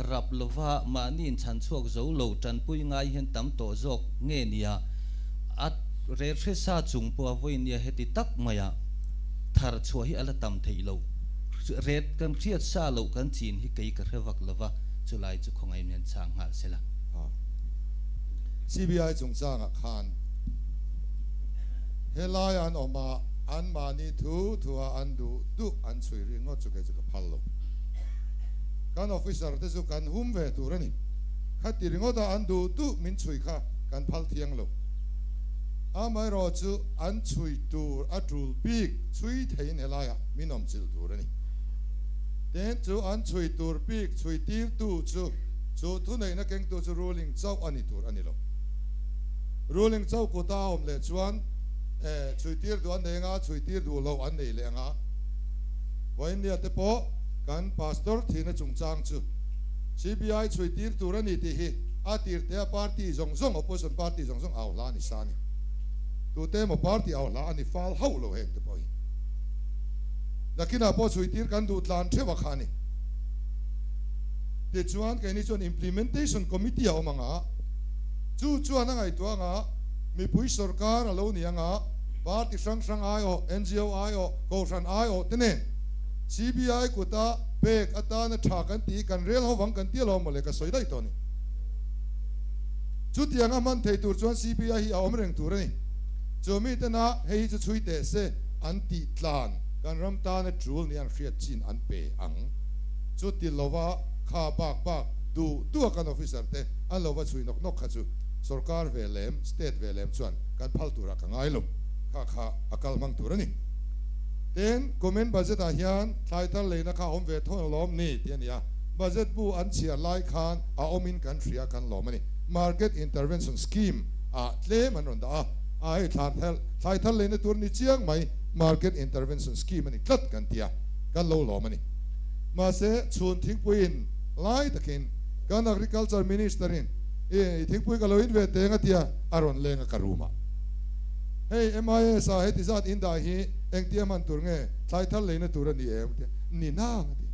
Speaker 6: rap lo va mahni in chhan chhuak zo lo tanpui ngai hian tam tawh zawk nge nia a rel hre sa chung pawh a vawi nia heti tak maia thar chhuah hi a la tam theih loh. Ret kan hriat sa loh kan chin hi kei ka hre vak lo va, chulai chu khawngaih mian chang nghal se la.
Speaker 3: CBI chungchangah khan helai an awm a, anmahni thu thua an duh duh an chhui ri ngawt chu kei chu ka phal lo. Kan officer te chu kan hum ve tur a ni. Khati ringawta an duh duh min chhui kha kan phal thiang lo. Amaherawh chu an chhui tur a tul bik chhui theiin helaiah min awm chilh tur a ni. Tin, chu an chhui tur bik chhui tirtu chu chu thuneihna kengtu chu ruling chauh a ni tur a ni lo. Ruling chauh kuta a awm leh chuan chhui tir duh an nei anga, chhui tir duh loh an nei leh anga. Vawiinnia te pawh kan Pastor thihna chungchang chu CBI chhui tir tur a ni tih hi a tirtea party zawng zawng, opposition party zawng zawng au hla a ni sa a ni. Tute emaw party au hla a ni fal hauh lo heng te pawh hi. Nakinah pawh chhui tir kan duh tlan theuh a kha a ni. Tichuan keini chuan implementation committee a awm ang a, chu chuan a ngaihtuah ang a, mipui sorkar a lo ni ang a, party hrang hrang aiawh, ngo aiawh, kohhran aiawh te nen CBI kuta pek atana tha kan tih kan rel ho vang kan ti alawm mawle ka sawi daih tawh a ni. Chutiang a hman thei tur chuan CBI hi a awm reng tur a ni. Chu mi tena hei hi chu chhui teh se an tih tlan kan ram tana tul ni an hriat chin an pe ang. Chuti lova kha bak bak duh duh a kan officer te an lo va chhui nawk nawk kha chu sorkar ve lem, state ve lem chuan kan phal turah ka ngai lo. Kha kha a kal hmang tur a ni. Tin, kumin budget ah hian thlai thar leina kha a awm ve thawn alawm ni tih a ni a. Budget bu an chhiar lai khan a awmin kan hria kan lawm a ni. Market Intervention Scheme ah tlem an rawn dah a, a hei thlai thar leina tur ni chiang mai Market Intervention Scheme a ni tlat kan ti a, kan lo lawm a ni. Mahse, chhun thingpuiin lai takin kan Agriculture Minister in i thingpui ka lo in ve teng a tia a rawn leng a ka room ah. Hei MIS ah heti zat in dah hi engtia hman tur nge thlai thar leina tur a ni em? Tia ni nang a ti.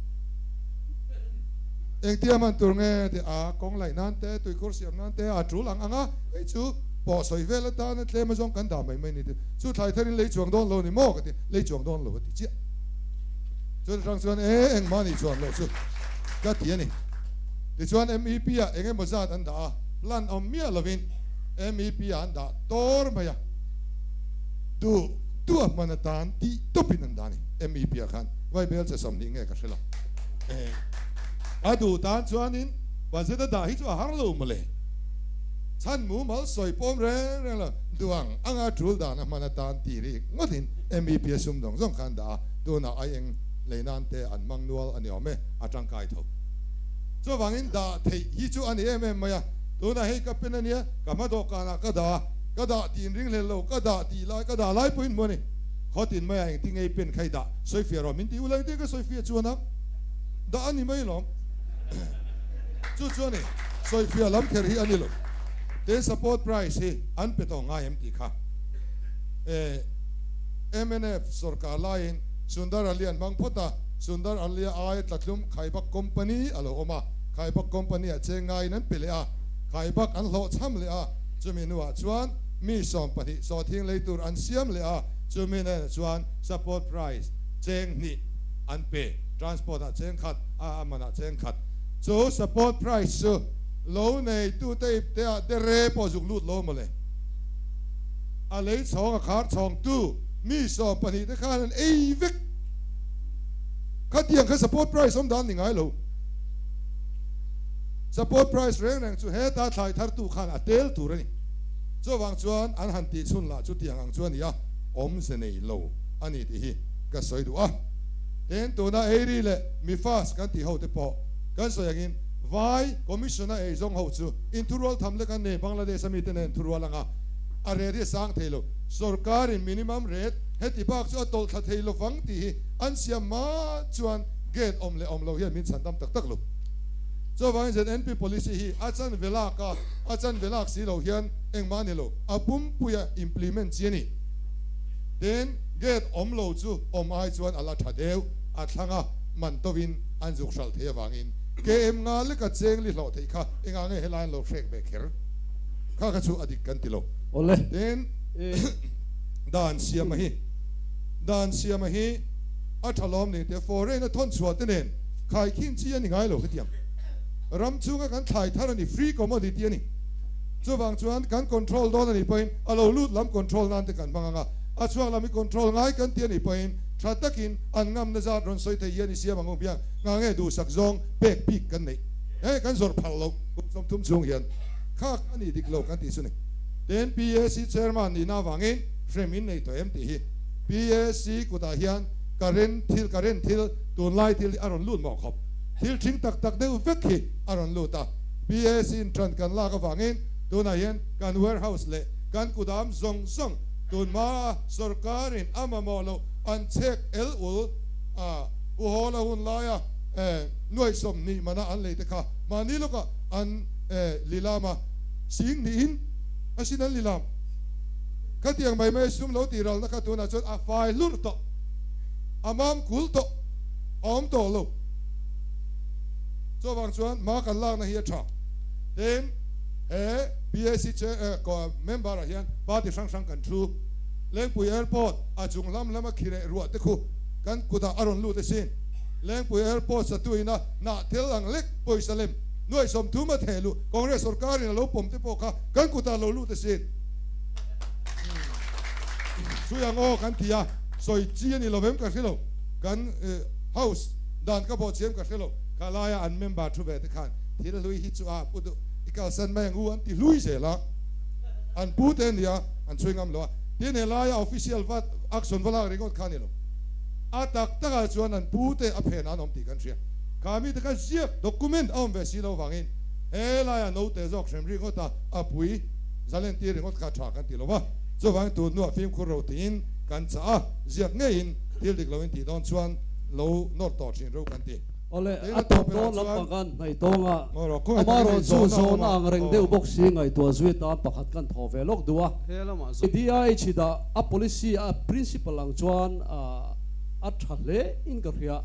Speaker 3: Engtia hman tur nge ti a kawng laih nan te tuikhur siam nan te a tul ang ang a hei chu pawh sawi vel atana tlem azawng kan dah mai mai ni ti chu thlai thar in lei chuang dawn lo ni maw ka ti lei chuang dawn lo a ti chiah chu atang chuan e engmah ni chuan loh chu ka ti a ni tichuan MEP ah eng emaw zat an dah a plan awm miah lovin MEP ah an dah tawr mai a duh duh a hman atan tih tawpin an dah a ni MEP ah khan Vaibel che 20 nge ka hre lo. A duh tan chuanin budget a dah hi chu a har lo mawle. Chhan mumal sawi pawm reng reng lo. Duang anga tul dan a hman atan tih rik ngawtin MEP a sum zawng zawng khan dah a, tunah ai eng lei nan te an hmang nual a ni awm e, a tangkai tho. Chuvangin dah theih hi chu a ni em em mai a, tunah hei ka pen a nia, ka hma dawhkanah ka dah a, ka dah tih inring hlel lo, ka dah tih lai, ka dah lai pawhin hmu a ni. Khawtin maiah engtin nge i pen kha i dah? Sawifiah rawh min ti u leng te ka sawifiah chuan a dah a ni mai lawm. Chu chuan i sawifiah lam kher hi a ni lo. Tin support price hi an pe tawh ngai em tih kha e mnf sorkar laiin Sundar Ali an hmang phawt a. Sundar Alia aia tlatlum Khaibak Company a lo awm a, Khaibak Company ah cheng ngaiin an pe leh a, Khaibak an hlawhchham leh a, chumi hnuah chuan mi 12 sawhthing lei tur an siam leh a, chumi hnenah chuan support price cheng hnih an pe, transport ah cheng khat, a man ah cheng khat. Chu support price chu lo neitute ipte ah dere pawh zuk lut lo mawle. A lei chhawng a khar chhawng tu mi 12 te khan an ei vek. Khatiang kha support price awm dan ni ngai lo. Support price reng reng chu heta thlai thar tu khan a tel tur a ni. Chuvang chuan an han tih chhun lah chutiang ang chu a ni a, awmze nei lo a ni tih hi ka sawi duh a. Tin, tuna eiri leh mifas kan tih ho te pawh kan sawi angin vai commission a eizawng ho chu inthurual tham lek an nei, Bangladesh a mite nen thurual anga a rate hi a sang thei lo. Sorkarin minimum rate heti bak chu a tawlh thla thei lovang tih hi an siam hma chuan gate awm leh awm lo hian min chhan tam tak tak lo. Chuvangin ZNP policy hi a chanve lak a, a chanve lak si lo hian engmah a ni lo, a pumpuia implement chi a ni. Tin, gate awm lo chu awm ai chuan a la tha deuh, a thlang a, man tovin an zuk hralh thei avangin KM nga leka cheng li hlawh theih kha engah nge helai an lo hrek ve kher? Kha kha chu a dik kan ti lo.
Speaker 2: Awle.
Speaker 3: Tin, dan siama hi, dan siama hi a tha lawm ni teh foreign a thawn chhuah te nen khaikhin chi a ni ngai lo hetiang. Ram chhunga kan thlai thar a ni, free commodity a ni. Chuvang chuan kan control dawn a nih pawhin a lo lut lam control nan te kan hmang ang a, a chhuak lam hi control ngai kan ti a nih pawhin tha takin an ngamna zat rawn sawi thei hian i siam ang u biang nga nge duhsak zawng pek bik kan neih he kan zawrh phal lo kum 30 chhung hian khak a nih dik lo kan tih chu ni. Tin PAC chairman nihna avangin hrem in nei tawh em tih hi PAC kutah hian current thil current thil tunlai thil hi a rawn lut mawh khawp thil thing tak tak deuh vek hi a rawn lut a. PAC in ṭan kan lak avangin tunah hian kan warehouse leh kan kudam zawng zawng tun hmaa sorkarin a mamawh loh an chhek el ul a, Pu Hawla hun laia nuaih 20 mana an lei te kha mahni lawkah an lilam a, sing hnihin a sin an lilam. Khatiang mai mai sum lo tih ralna kha tunah chuan a fai hlurh tawh, a mam kul tawh, a awm tawh lo. Chuvang chuan hma kan lakna hi a tha. Tin, he PAC member ah hian party hrang hrang kan thu. Lengpui Airport a chung lam lama khi reh ruah te khu kan kutah a rawn lut asin. Lengpui Airport satuina hnah thil ang lek pawisa lem nuaih 30 a theh luh Congress sorkarin a lo pawm te pawh kha kan kutah a lo lut asin. Chhui ang aw kan ti a, sawi chi a ni lo vem ka hre lo. Kan House dan ka bawh chiam ka hre lo. Kha laia an member thu ve te khan thil hlui hi chu a pu duh i kalsan mai ang u an ti hlui zel a, an pu te ania an chhui ngam lo a, tin he laia official va action va lak ringawt kha a ni lo, a tak takah chuan an pu te a phen an awm tih kan hria, kha mi te kha ziak document a awm ve si lo vangin he laia note zawk hrem ringawt a a pui zalen tir ringawt kha tha kan ti lo va, chuvangin tun hnuah fimkhur ro tiin kan chah a, ziak ngeiin thil dik loin tih dawn chuan lo nawr tawh thin ro kan ti.
Speaker 2: Awle, a tawp dawn lampang kan hnaih tawng a, amaherawh chu zawhna ang reng deuh bawk si ngaihtuah zui atan pakhat kan thaw ve lawk duh a. DIH dah a policy a principle ang chuan a tha hle in ka hria.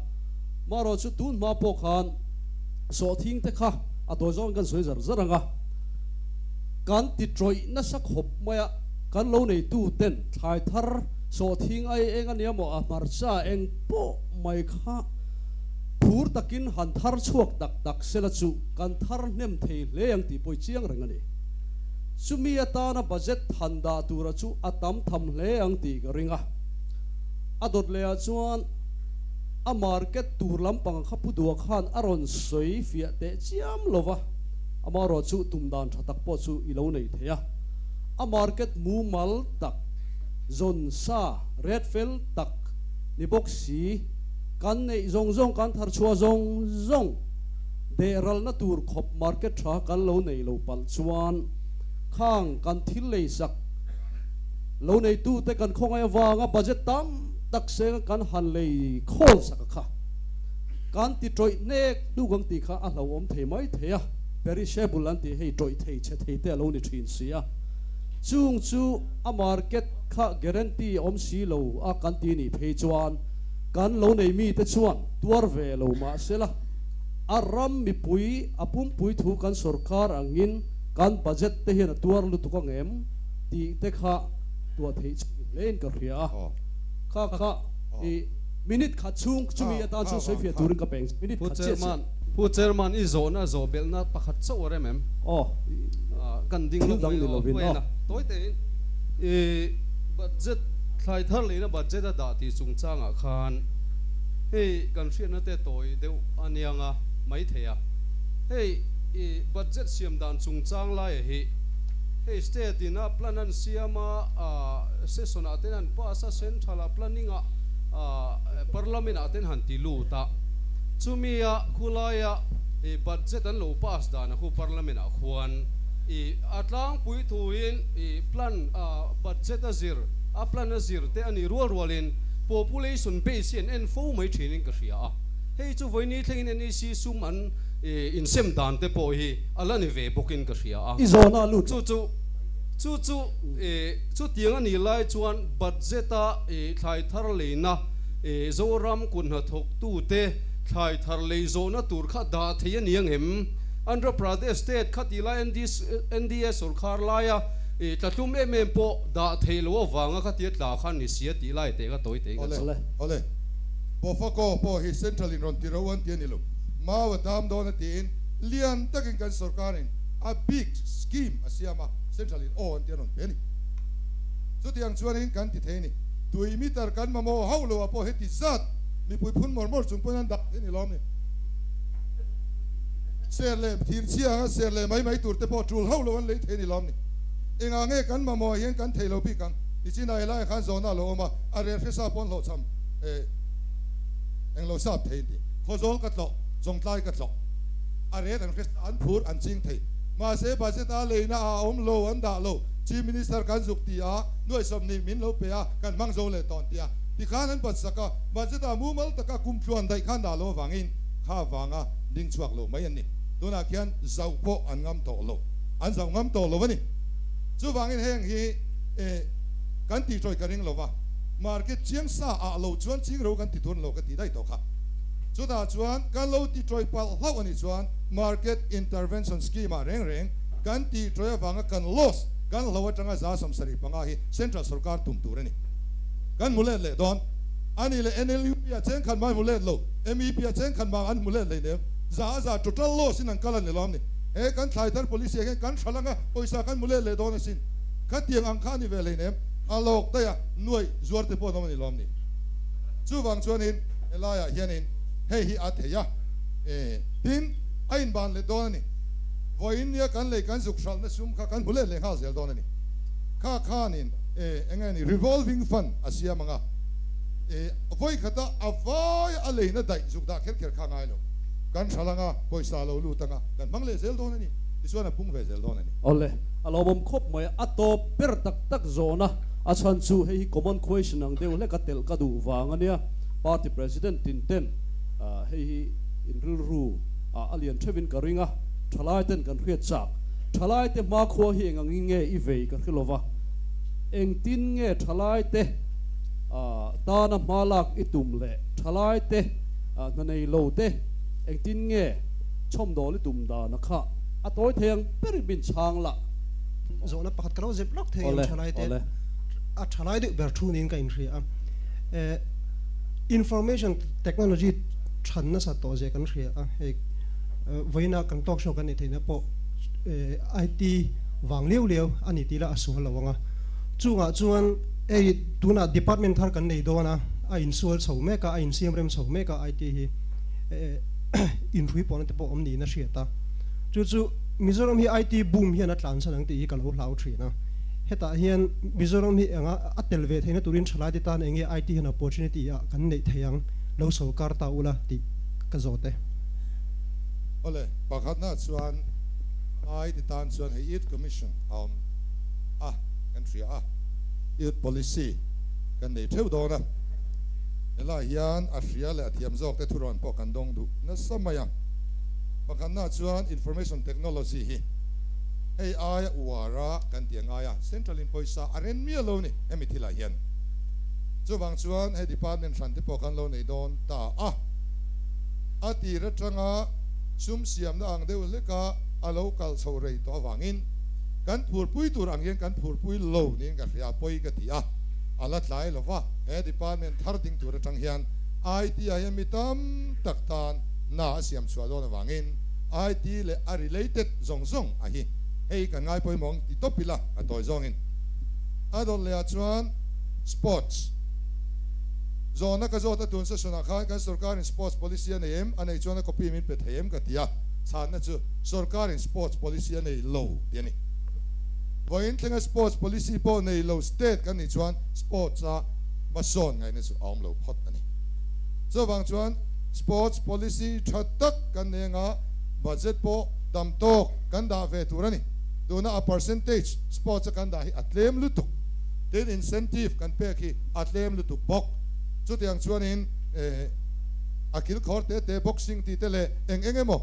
Speaker 2: Amaherawh chu tun hma pawh khan sawhthing te kha a tawi zawng kan sawi zar zar ang a, kan ti tawih nasa khawp mai a, kan lo neitu ten thlai thar sawhthing ai eng a nia maw a hmarcha eng pawh mai kha Phur takin han thar chhuak tak tak sela chu kan thar hnem thei hle ang tih pawh i chiang reng a ni. Chumi atana budget han dah tura chu a tam tham hle ang tih ka ring a. A dawt lehah chuan a market tur lampang kha Pu Dua khan a rawn sawi fiah teh chiam lo va, amaherawh chu tum dan tha tak pawh chu i lo nei thei a. A market mumal tak, zawn sa, ret fel tak ni bawk si. Kan neih zawng zawng, kan thar chhuah zawng zawng deh ralna tur khawp market tha kan lo nei lo palh chuan khang kan thil lei sak lo neitute kan khawngaih avanga budget tam tak senga kan han lei khawl sak a kha kan ti tawih hnek hnuk ang tih kha a hlauhawm thei mai thei a, perishable an tih hei tawih thei chhe thei te a lo ni thin si a, chung chu a market kha guarantee awm si lo a kan ti nih phei chuan. Kan lo nei mite chuan tuar ve lo mah sela, a ram mipui a pumpui thu kan sorkar angin kan budget te hian a tuar lutuk ang em tih te kha tuah theih chu ni hlein ka hria a. Kha kha i minute khat chhung chumi atan chuan sawi fiah turin ka peng che. Minute
Speaker 7: Pu
Speaker 2: khat chiah
Speaker 7: Chairman,
Speaker 2: chiah.
Speaker 7: Pu Chairman i zawhna zawh belhna pakhat chauh a rem em?
Speaker 2: Aw,
Speaker 7: Kan ding
Speaker 2: thil
Speaker 7: lawk
Speaker 2: dang
Speaker 7: mai
Speaker 2: ni
Speaker 7: aw,
Speaker 2: lovin
Speaker 7: huaina
Speaker 2: aw.
Speaker 7: tawi tein i budget thlai thar leina budget a dah tih chungchangah khan hei kan hriatna te tawi deuh a niang a mai thei a. Hei i budget siam dan chungchang laia hi hei state in a plan an siam a, session ah ten an pass a, central ah planning ah parliament ah ten han ti lut a, chumi a khulaia i budget an lo pass dan a khu parliament ah khuan i a tlangpui thuin i plan budget a zir a plan a zir te a nih rual rualin population base hi an en fo mai thinin ka hria a, hei chu vawiini thlengin NEC sum an insem dan te pawh hi a la ni ve bawkin ka hria a.
Speaker 2: I zawhna a lut
Speaker 7: Chu chu chu chu chutiang a nih lai chuan budget a thlai thar leina Zoram kut hnathawktute thlai thar lei zawhna tur kha dah thei a ni ang em? Andhra Pradesh state kha tih lai NDA sorkar laia tlatlum em em pawh dah thei lo avanga kha tia tla khan ni sia tih lai teh kha tawi teh ka
Speaker 3: Awle,
Speaker 2: Awle.
Speaker 3: awle. Bofako pawh hi Central in rawn ti ro an ti a ni lo. Mau a dam dawn a tiin lian takin kan sorkarin a bik scheme a siam a, Central in aw an ti a rawn pe a ni. Chutiang chuanin kan ti thei a ni. Tui meter kan mamawh hauh lo ah pawh heti zat mipui phun mawr mawr chung pawn an dah thei a ni lawm ni. Ser leh thir chhia anga ser leh mai mai tur te pawh tul hauh lo an lei thei a ni lawm ni. Engah nge kan mamawh ah hian kan thei lo bik ang? Tichin ah helaiah khan zawhna a lo awm a, a rel hre sa pawn hlawhchham eh eng lo sap thei an ti. Khawzawl ka tlawh, Chawngtlai ka tlawh. A rel an hre sa an phur an ching thei. Mahse budget a leina ah a awm lo an dah lo. Chief Minister kan zuk ti a, nuaih 20 min lo pe a, kan hmang zo leh tawn ti a. Tikhan an bat sak a, budget ah mumal taka kum tluan daih khan dah lo avangin kha vanga ding chhuak lo mai an ni. Tunah khian zauh pawh an ngam tawh lo. An zauh ngam tawh lo a ni. Chuvangin heng hi eh kan tih tawih ka ring lo va, market chiang sa ah lo chuan ching ro kan ti tur lo ka ti daih tawh kha. Chutah chuan kan lo ti tawih palh hlauh a nih chuan market intervention scheme ah reng reng kan tih tawih avanga kan loss kan hlo atanga 75% hi central sorkar tum tur a ni. Kan hmu let leh dawn a ni leh NLUP ah cheng khat mah an hmu let lo, MEP ah cheng khat mah an hmu let hlei nem. Za a za total loss in an kal a ni lawm ni. He kan thlai thar policy ah hian kan hral anga pawisa kan hmu let leh dawn asin. Khatiang ang kha a ni ve hlei nem. A lawk daih a, nuaih zuar te pawh an awm a ni lawm ni. Chuvang chuanin helaiah hianin hei hi a thei a, tin a inban leh dawn a ni. Vawiin nia kan lei kan zuk hralhna sum kha kan hmu let leh nghal zel dawn a ni. Kha khanin eng nge ni revolving fund a siam ang a, vawi khata a vai a leina daih zuk dah kher kher kha ngai lo. Kan hralh ang a, pawisa a lo lut ang a, kan hmang leh zel dawn a ni. Tichuan a pung ve zel dawn a ni.
Speaker 2: Awle, a lawmawm khawp mai. A tawp ber tak tak zawhna a chhan chu hei hi common question ang deuh hlek a telh ka duh vang a nia. Party President tin ten hei hi in rilru ah a lian theuhin ka ring a, thalai ten kan hriat chak. Thalai te hmakhua hi eng angin nge i vei ka hre lova, engtin nge thalai te tana hma lak i tum leh thalai te hna nei lo te engtin nge chhawmdawl i tum dan a kha a tawi thei ang berin min chhang lah.
Speaker 8: Zawhna pakhat ka lo zep lawk thei ang thalai te a thalai deuh ber thu niin ka inhria a. Information technology than nasa tawh zia kan hria a, hei vawiina kan talk show kan neih theihna pawh IT vang liau liau a ni tih lah a sual lo ang a. Chungah chuan hei tunah department thar kan nei dawn a, a insual chho mek a, a insiam rem chho mek a IT hi inhrui pawhna te pawh awm niin a hriat a. Chu chu Mizoram hi IT boom hian a tlansan ang tih hi ka lo hlau thin a. Hetah hian Mizoram hi enga a tel ve theihna turin thalai te tan enge IT hian opportunity ah kan neih thei ang lo sawrkar ta ula tih ka zawt e.
Speaker 3: Awle, pakhatna chuan IT tan chuan hei Youth Commission a awm a, kan hria a, Youth Policy kan nei theuh dawn a, helaiah hian a hria leh a thiam zawk te thurawn pawh kan dawng duh nasa mai a. Pakhatna chuan Information Technology hi hei aia uar a kan tih a ngai a, Central in pawisa a ren miah lo ni hemi thilah hian. Chuvang chuan hei department hran te pawh kan lo nei dawn ta a. A tir atanga sum siamna ang deuh hleka a lo kal chho rei tawh avangin kan phurpui tur ang hian kan phurpui lo niin ka hria a, pawi ka ti a, a la tlai lo va. He department thar ding tur atang hian IT ah hian mi tam tak tan hna a siam chhuah dawn avangin IT leh a related zawng zawng a hi hei kan ngai pawimawh ang ti tawp ila a tawi zawngin a dawt leh ah chuan Sports Zawhna ka zawt a tun session ah khan kan sorkar in sports policy a nei em? A nei chuan a copy min pe thei em ka ti a, chhanna chu sorkar in sports policy a nei lo tih a ni. Vawiin thlenga sports policy pawh nei lo state kan nih chuan sports a hmasawn ngaihna chu a awm lo phawt a ni. Chuvang chuan sports policy tha tak kan nei anga budget pawh tam tawk kan dah ve tur a ni. Tuna a percentage sports a kan dah hi a tlem lutuk. Tin incentive kan pek hi a tlem lutuk bawk. Chutiang chuanin a kilkhawr te te boxing tih te leh eng eng emaw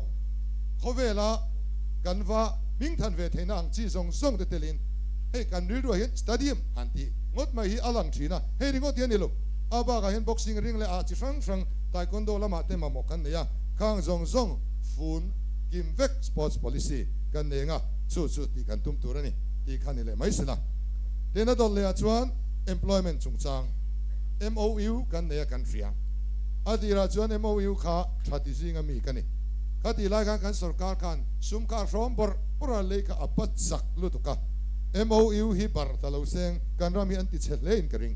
Speaker 3: khawvela kan va hmingthan ve theihna ang chi zawng zawng te telin hei kan rilruah hian stadium han tih ngawt mai hi a lang thin a, hei ringawt hi a ni lo. A bakah hian boxing ring leh ah chi hrang hrang taekwondo lamah te mamawh kan nei a, khang zawng zawng fun kim vek sports policy kan nei anga chu chu tih kan tum tur a ni tih kha ni leh mai sela. Tin a dawt leh ah chuan employment chungchang MOU kan nei a kan hria. A tirah chuan MOU kha tha ti zinga mi ka ni. Kha tih lai khan kan sorkar khan sum kha a hrawm bawrh bawrh a, lei kha a pat zak lutuk a. MOU hi barh ta lo seng kan ram hi an ti chhe hle in ka ring.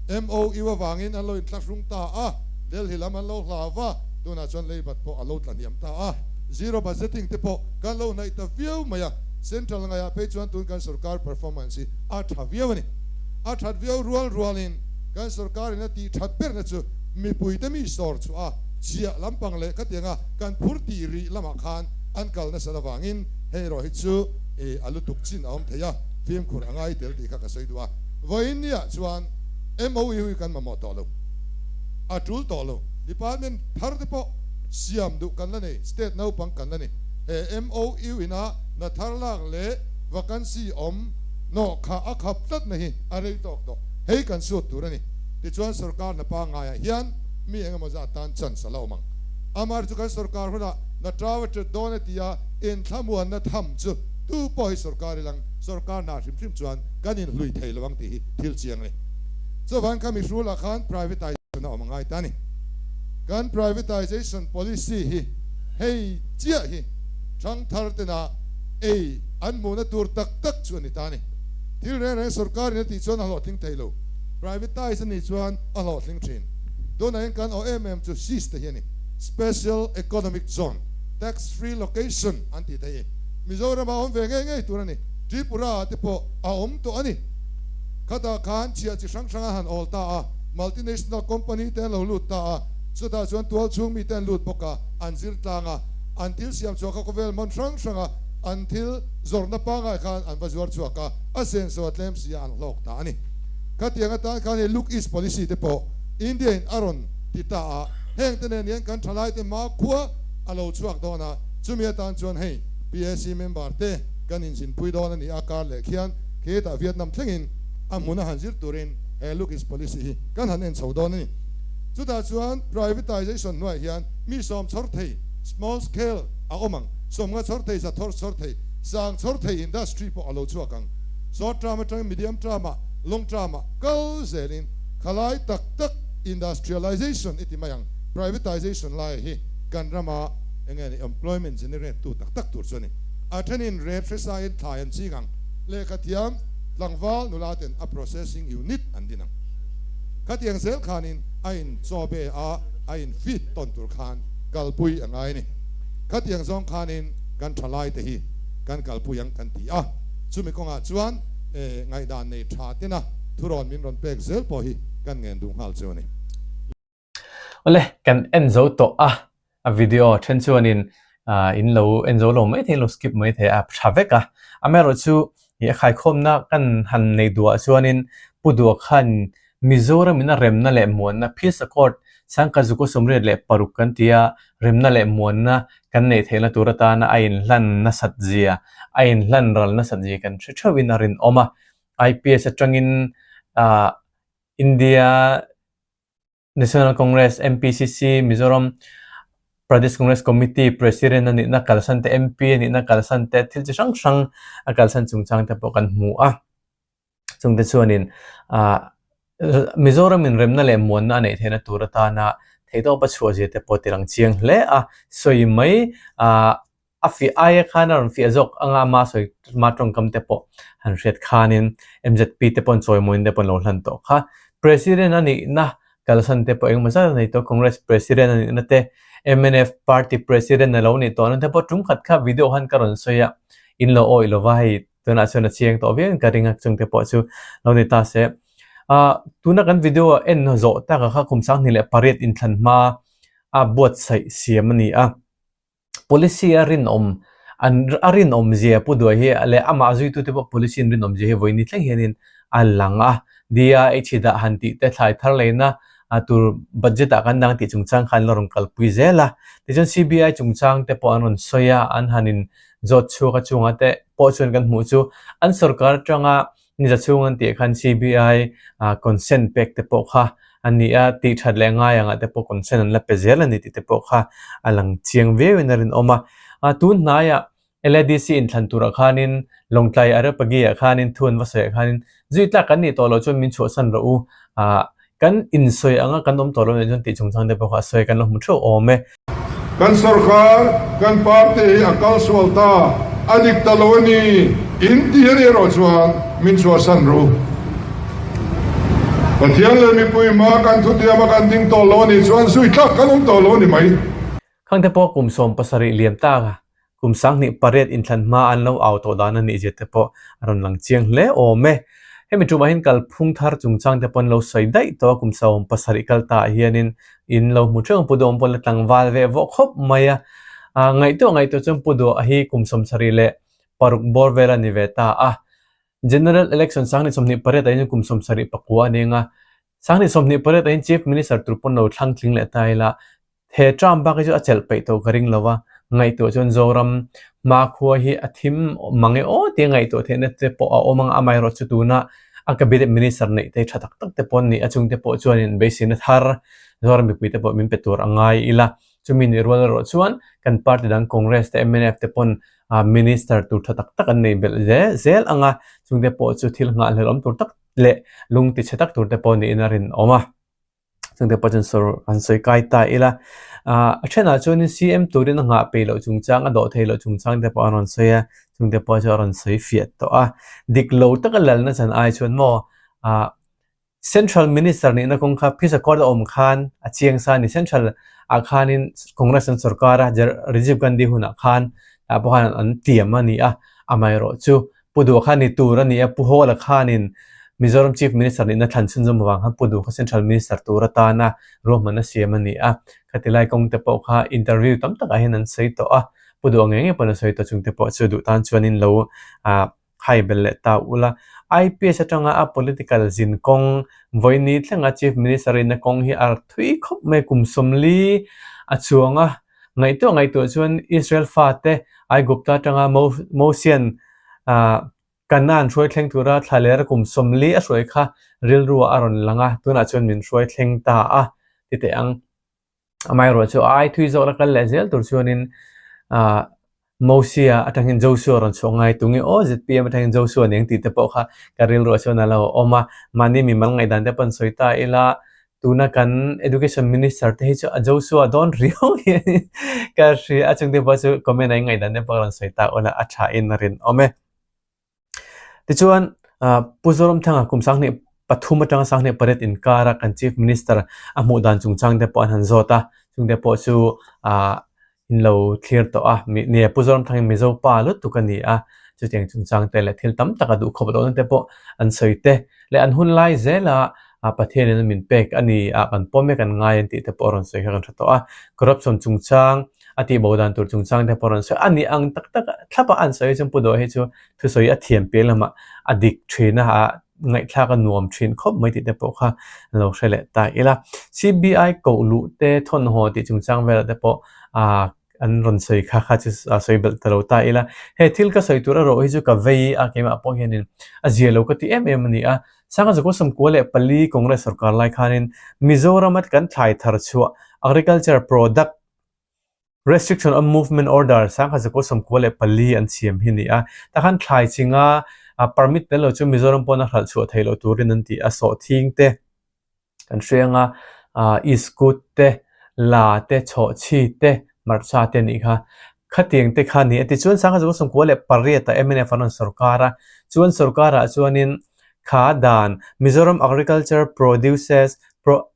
Speaker 3: MOU avangin an lo inthlahrung ta a, Delhi lam an lo hlau va, tunah chuan lei bat pawh a lo tla hniam ta a. Zero budgeting te pawh kan lo hnaih ta viau mai a. Central ngaiah phei chuan tun kan sorkar performance hi a tha viau a ni. A that viau rual rualin kan sorkarin a tih that berna chu mipuite mi sawr chhuah a, chhiah lampang leh khatianga kan phur tih rih lamah khan an kal nasat avangin hei erawh hi chu a lutuk chin a awm thei a, fimkhur a ngai tel tih kha ka sawi duh a. Vawiin niah chuan MOU hi kan mamawh tawh lo, a tul tawh lo. Department thar te pawh siam duh kan la nei, state naupang kan la ni. He MOU ina hna thar lak leh vacancy awm nawh kha a khap tlat na hi a rei tawk tawh. Hei kan suat tur a ni. Tichuan sorkar hna pangaiah hian mi eng emaw zat tan chance a la awm ang. Amar chu kan sorkar hunah hna tau a tet dawn a ti a, inthlamuanna tham chu tu pawh hi sorkar ilang sorkar hna hrim hrim chuan kan inhlui thei lo ang tih hi thil chiang a ni. Chuvang kha mihrulah khan privatization a awm a ngai ta a ni. Kan privatization policy hi hei chiah hi thangthar tena ei an hmuhna tur tak tak chu a ni ta a ni. Thil reng reng sorkarin a tih chuan a hlawhtling thei lo. Privatise a nih chuan a hlawhtling thin. Tunah hian kan awh em em chu SEZ te hi a ni. Special Economic Zone, Tax Free Location an tih te hi Mizoram ah a awm ve ngei ngei tur a ni. Tripura ah te pawh a awm tawh a ni. Khatah khan chhiah chi hrang hrang a han awl ta a, multinational company te an lo lut ta a, chutah chuan tualchhung mite an lut bawk a, an zir tlang a, an thil siam chhuah kha khawvel hmun hrang hranga an thil zawrhna pangai khan an va zuar chhuak a, a senso a tlem si a an hlawk ta a ni. Khatiang atan khan hei Look East Policy te pawh India in a rawn ti ta a, heng te nen hian kan thalai te hma khua a lo chhuak dawn a, chumi atan chuan hei PAC member te kan inzinpui dawn a ni a, kar leh khian khitah Vietnam thlengin a hmun a han zir turin he Look East Policy hi kan han en chho dawn a ni. Chutah chuan privatization hnuaiah hian mi sawm chhawr thei, small scale, a awm ang. Sawmnga chhawr thei, za thawr chhawr thei, sang chhawr thei industry pawh a lo chhuak ang. Short term atangin medium term ah, long term ah kal zelin khalai tak tak industrialization i ti mai ang. Privatization lai hi kan rama eng nge ni employment generate tu tak tak tur chu a ni. A thenin rep hresain thlai an ching ang. Lehkha thiam tlangval nula ten a processing unit an din ang. Khatiang zel khanin a in chaw be a, a in feed tawn tur khan kalpui a ngai a ni. Khatiang zawng khanin kan thalai te hi kan kalpui ang kan ti a, chumi kawngah chuan ngaihdan nei tha tena thurawn min rawn pek zel pawh hi kan ngen duh nghal chu a ni.
Speaker 1: Awle, kan en zo tawh a, a video then chuanin in lo en zo lo mai thei, in lo skip mai thei a, tha vek a. Amaherawhchu a khaikhawmna kan han nei duhah chuanin Pu Duha khan Mizoram in a remna leh muanna Peace Accord sangkhat zukaw 86 kan ti a, remna leh muanna kan neih theihna tur atana a inhlan nasat zia, a inhlan ral nasat zia kan hre theuhin a rinawm a. IPS atangin ah. India National Congress, MPCC, Mizoram Pradesh Congress Committee President a nihna kalsan te, MP a nihna kalsan te, thil chi hrang hrang a kalsan chungchang te pawh kan hmu a. Chungte chuanin ah Mizoram in remna leh muanna a neih theihna tur atana theihtawp a chhuah zia te pawh ti lang chiang hle a. Sawi mai ah a fiah aia khan a rawn fiah zawk anga ama sawi ma tawngkam te pawh han hriat khanin MZP te pawh an chawimawiin te pawh an lo hlan tawh kha. President a nihna kalsan te pawh engemaw zat a nei tawh Congress President a nihna te mnf Party President a lo nih tawhna te pawh tum khat kha video khan ka rawn sawi a, in lo awih lova hei tunah chuan a chiang tawh viau in ka ring a chung te pawh chu lo ni ta se. Ahh tuna kan video ah en zawh taka kha kum 2008 inthlan hma a buatsaih siam a ni a. Policy a rinawm an a rinawm zia Pu Duai hi leh amah zuitute pawh policy an rinawm zia hi vawiin ni thleng hianin a lang a. DIH dah han tih te thlai thar leina tur budget ah kan dang tih chungchang kha an la rawn kalpui zel a. Tichuan CBI chungchang te pawh an rawn sawi a, an han in zawt chhuak a chungah te pawh chuan kan hmuh chu an sorkar atanga Niza chhung an tih khan CBI consent pek te pawh kha a ni a, tih that leh ngai angah te pawh consent an la pe zel a ni tih te pawh kha a lang chiang viau in a rinawm a. Tun hnaiah LADC inthlan turah khanin Lawngtlai Arepagi ah khanin thu an va sawi ah khanin zui tlak kan nih tawh loh chuan min chhuahsan rawh u, Kan insawi anga kan awm tawh lo nih chuan tih chungchang te pawh kha a sawi kan lo hmu theuh awm e.
Speaker 3: Kan sorkar, kan party hi a kal sual ta, a dik ta lo a ni, in ti hian erawh chuan min chhuahsan ru. Pathian leh mipui hma kan thutiam a kan ding tawh lo a nih chuan zui tlak kan awm tawh lo a ni mai.
Speaker 1: Khangte pawh kum 70 liam tak a Kum 28 inthlan hma an lo au tawh dan a nih zia te pawh a rawn lang chiang hle awm e. Hemi tumah hian kalphung thar chungchang te pawh an lo sawi daih tawh a, kum 70 kal ta ah hianin in lo hmu theuh ang Pu Duhawm pawh la tlangval ve vawh khawp mai a. Ngaihtuah ngaihtuah chuan Pu Duha hi kum 76 bawr vel a ni ve ta a. General Election 2028 ah hian kum 79 a ni ang a, 2028 ah hian Chief Minister tur pawn lo thlang tling leh ta ila, He term bak hi chu a chelh peih tawh ka ring lo a, ngaihtuah chuan Zoram hmakhua hi a thim mang e aw tia ngaihtuah theihna te pawh a awm ang a, amaherawhchu chu tuna a cabinet minister neih te tha tak tak te pawh an ni a, chung te pawh chuanin beiseina thar Zoram mipui te pawh min pe tur a ngai ila, chumi nih rual erawh chuan kan party dang Congress te mnf te pawn minister tur tha tak tak an nei belh zel ang a, chung te pawh chu thil nghahhlelh awm tur tak leh lung tichhe tak tur te pawh niin a rinawm a. Chungte pawh chuan sawr an sawi kai ta ila. Ahh a thenah chuanin CM turin a nghah peih loh chungchang a dawh theih loh chungchang te pawh an rawn sawi a, chungte pawh chu a rawn sawi fiah tawh a. Dik lo taka lalna chan ai chuan maw ahh Central Minister nihna kawng kha phisa court a awm khan a chiang sa a ni. Central ah khanin Congress an sorkar a, Rajiv Gandhi hunah khan tah pawh khan an tiam a ni a, amaherawhchu chu Pu Duh kha ni tur a ni a, Pu Hawla khanin Mizoram Chief Minister nihna thlan chhunzawm avang khan Pu Duh kha Central Minister tur atana ruahmanna siam a ni a. Khatilai kawng te pawh kha interview tam takah hian an sawi tawh a, Pu Duh ngei ngei pawhin a sawi tawh chung te pawh chu duh tan chuanin lo hai belh leh ta ula. IPS atanga a political zin kawng vawiini thlenga Chief Minister inna kawng hi a thui khawp mai kum 40 a chuang a. Ngaihtuah ngaihtuah chuan Israel fate Aigupta atanga Mosian Kanaan hruai thleng tura thlaler kum 40 a hruai kha rilruah a rawn lang a, tunah chuan min hruai thleng ta a ti teh ang. Amaherawhchu chu ai thui zawk la kal leh zel tur chuanin Mosia atangin Joshua rawn chhuah ngai tunge aw ZPM atangin Joshua nen tih te pawh kha ka rilruah chuan a lo awm a, mahni mimal ngaihdan te pawh an sawi ta ila tuna kan education minister te hi chu a Joshua dawn riau hian ka hria a chungte pawh chu comment a ingaihdan te pawh rawn sawi ta ula a tha in a rinawm e. Tichuan Pu Zoramthanga kum 2003 atanga 2008 inkara kan chief minister a hmuh dan chungchang te pawh an han zawt a, chungte pawh chu in lo thlir tawh a, nia Pu Zoramthanga hi Mizo pa lutuk a ni a, chutiang chungchang te leh thil tam tak a duh khawp lohna te pawh an sawi te leh an hun lai zela Pathianin a min pek a ni a kan pawm e kan ngai an tih te pawh a rawn sawi kha kan hre tawh a, corruption chungchang a tihbo dan tur chungchang te pawh a rawn sawi a ni ang tak tak thlap a an sawi chuan Pu Dawh hi chu thusawi a thiam piah lamah a dik thin a, ngaihthlak a nuam thin khawp mai tih te pawh kha an lo hre leh ta ila. CBI koh luh te thawnhaw tih chungchang velah te pawh ah an rawn sawi kha kha chu sawi belh ta lo ta ila. He thil ka sawi tur erawh hi chu ka vei a keimah pawh hianin a zia lo ka ti em em a ni a. 1994 Congress sorkar lai khanin Mizoram-a kan thlai thar chhuah Agriculture Product Restriction on Movement Order 1994 an siam hi a ni a. Takhan thlai chinga permit tel lo chu Mizoram pawn a hralh chhuah theih loh turin an ti a, sawhthing te kan hriang a, iskut te, la te, chhawhchhi te, hmarcha te nih kha. Khatiang te kha a ni a. Tichuan 1998 ah mnf an rawn sorkar a, chuan sorkarah chuanin kha dan Mizoram Agriculture Produces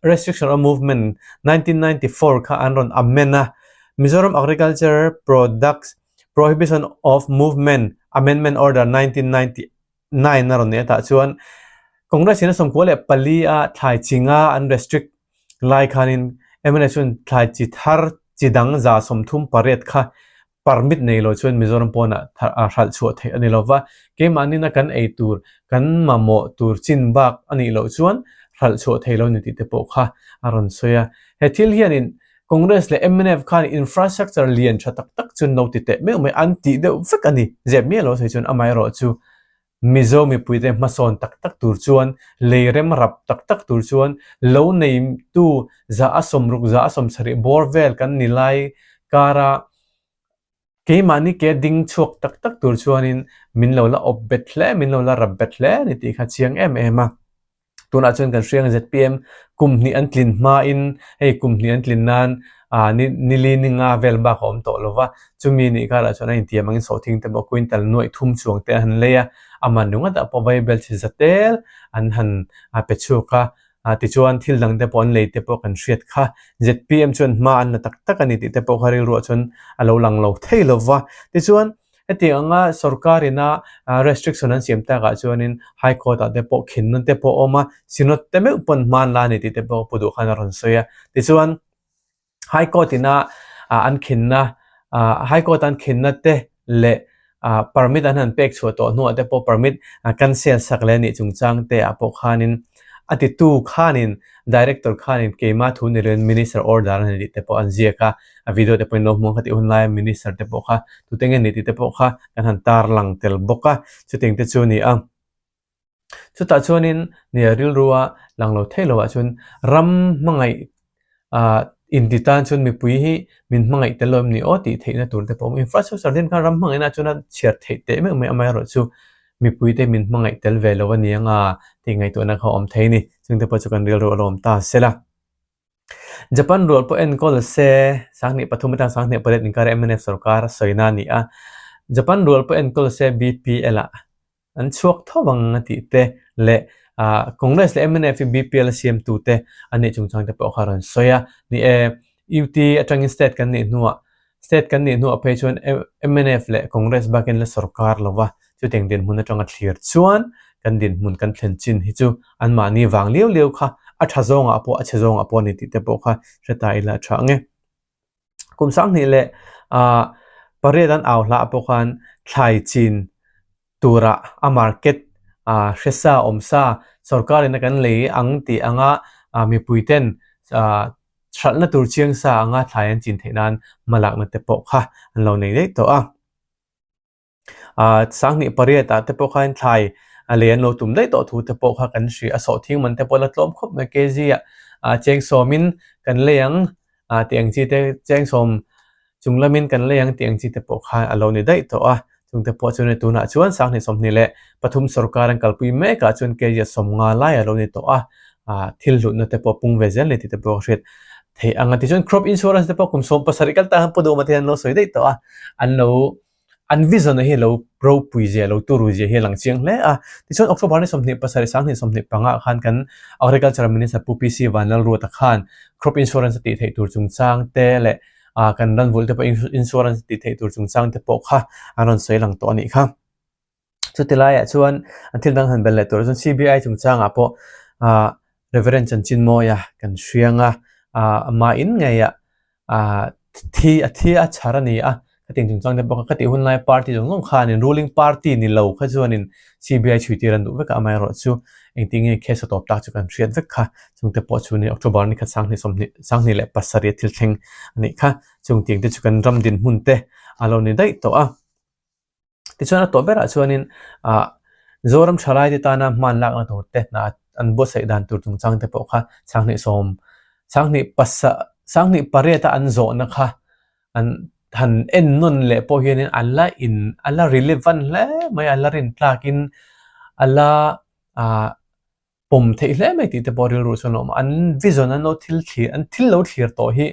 Speaker 1: Restriction on Movement 1994 kha an rawn amend a, Mizoram Agriculture Products Prohibition of Movement Amendment Order 1999 a rawn nei a tah chuan Congress in a 94 a thlai chi nga an restrict lai khanin mnf chuan thlai chi thar chi dang 38 kha permit nei lo chuan Mizoram pawnah hralh chhuah theih a ni lo va, keimahnin a kan ei tur, kan mamawh tur chin bak a nih loh chuan hralh chhuah thei lo ni tih te pawh kha a rawn sawi a. He thil hianin Congress leh mnf khan infrastructure lian tha tak tak chu no ti teh meuh mai an tih deuh vek a ni. Zep miah lo sawi chuan amaherawh chu Mizo mipuite hmasawn tak tak tur chuan, lei rem rap tak tak tur chuan lo neitu 60, 70 bawr vel kan ni lai kara keimahni ke ding chhuak tak tak tur chuanin min lo la awp bet hle, min lo la rap bet hle a ni tih kha chiang em em a. Tunah chuan kan hriang zpm kum hnih an tlin hmain hei kum hnih an tlin nan ah ni nili ni nga vel bak a awm tawh lo va, chumi nih karah chuan a intiam angin sawhthing te pawh quintal nuaih thum chuang te an han lei a, a man ringawtah pawh vaibel chi za tel an han pe chhuak a, tichuan thil dang te pawh an lei te pawh kan hriat kha. Zpm chuan hma an la tak tak a ni tih te pawh kha rilruah chuan a lo lang lo thei lo va, tichuan Heti anga sorkar ina restriction an siam takah chuanin High Court ah te pawh khinna te pawh a awm a, Synod te meuh pawn hman la a ni tih te pawh Pu Duh khan a rawn sawi a. Tichuan High Court ina an khinna High Court an khinna te leh permit an han pek chhuah tawh hnuah te pawh permit cancel sak leh a nih chungchang te ah pawh khanin a titu khanin Director khanin keimah thu ni loin Minister order a ni tih te pawh an ziak a. A video te pawhin lo hmuh ang kha tih hun laia minister te pawh kha tute nge ni tih te pawh kha kan han tar lang tel bawk a, chutiang te chu a ni a. Chutah chuanin nia rilrua lang lo thei loah chuan ram hmangaih ah inti tan chuan mipui hi min hmangaih tel lo em ni aw tih theihna tur te pawh a awm. Infrastructure din khan ram hmangaihna chuan a chhiar theih teh meuh mai amaherawh chu mipui te min hmangaih tel ve lo a ni anga tih ngaihtuahna kha a awm thei a ni. Chungte pawh chu kan rilru a lawm ta sela. Japan rual pawh enkawl se, 2003 atang 2008 inkar mnf sorkar a sawina a ni a, Japan rual pawh enkawl se BPL ah an chhuak tho ang a tih te leh Congress leh mnf hi BPL a siamtu te an nih chungchang te pawh kha a rawn sawi a. Ni e, UT atangin state kan nih hnuah State kan nih hnuah phei chuan mnf leh Congress bakin la sorkar lo va, chutiang dinhmun atanga thlir chuan kan dinhmun kan thlen chin hi chu anmahni vang liau liau kha a tha zawngah pawh a chhe zawngah pawh a ni tih te pawh kha hre ta ila a tha ang e. Kum sanghnih leh pariat an au hlah pawh khan thlai chin tura a market hresa awmsa sorkarin a kan lei ang tih anga mipuiten hralhna tur chiang sa anga thlai an chin theih nan hmalakna te pawh kha an lo nei daih tawh a. 2008 ah te pawh khan thlai a lei an lo tum daih tawh thu te pawh kha kan hria a, sawhthing man te pawh la tlawm khawp mai kg ah cheng sawmin kan lei ang tih ang chi te cheng sawm chung lamin kan lei ang tih ang chi te pawh kha a lo ni daih tawh a, chung te pawh chu ni tunah chuan 2023 sorkar an kalpui mek ah chuan kg 50 lai a lo ni tawh a, thil hlutna te pawh pung ve zel ni tih te pawh ka hriat theih ang a tichuan crop insurance te pawh kum 17 kal ta khan Pu Duhma te hian an lo sawi daih tawh a, an lo An vision hi lo ropui zia, lo turu zia hi a lang chiang hle a. Tichuan October ni 27 2025 ah khan kan Agriculture Minister Pu PC Vanlalruata khan crop insurance a tih theih tur chungchang te leh kan ran vulh te pawh insurance a tih theih tur chungchang te pawh kha an rawn sawi lang tawh a nih kha. Chuti laiah chuan an thil dang han bel leh tur chuan CBI chungchangah pawh Reverend Chanchinmawia kan hriang a, amah in ngeiah thi a thi a chhar a ni a, khatiang chungchang te bawk a, khati hun laia party zawng zawng khanin ruling party ni lo kha chuanin CBI chhui tir an duh vek a, amaherawh chu engtin nge case a tawp tak chu kan hriat vek kha, chungte pawh chu ni October ni khat 2020 27 a thil thleng a nih kha, chungtiang te chu kan ram dinhmun te a lo ni daih tawh a. Tichuan a tawh berah chuanin ah Zoram thalaite tana hman lakna tur te hna an buatsaih dan tur chungchang te pawh kha sanghnih sawm sanghnih pasa sanghnih pariata an zawhna kha an han en nawn leh pawh hianin a la in a la relevant hle mai a, a la rintlakin a la ah pawm theih hle mai tih te pawh rilru chuan a awm a, an vision an lo thil thlir an thil lo thlir tawh hi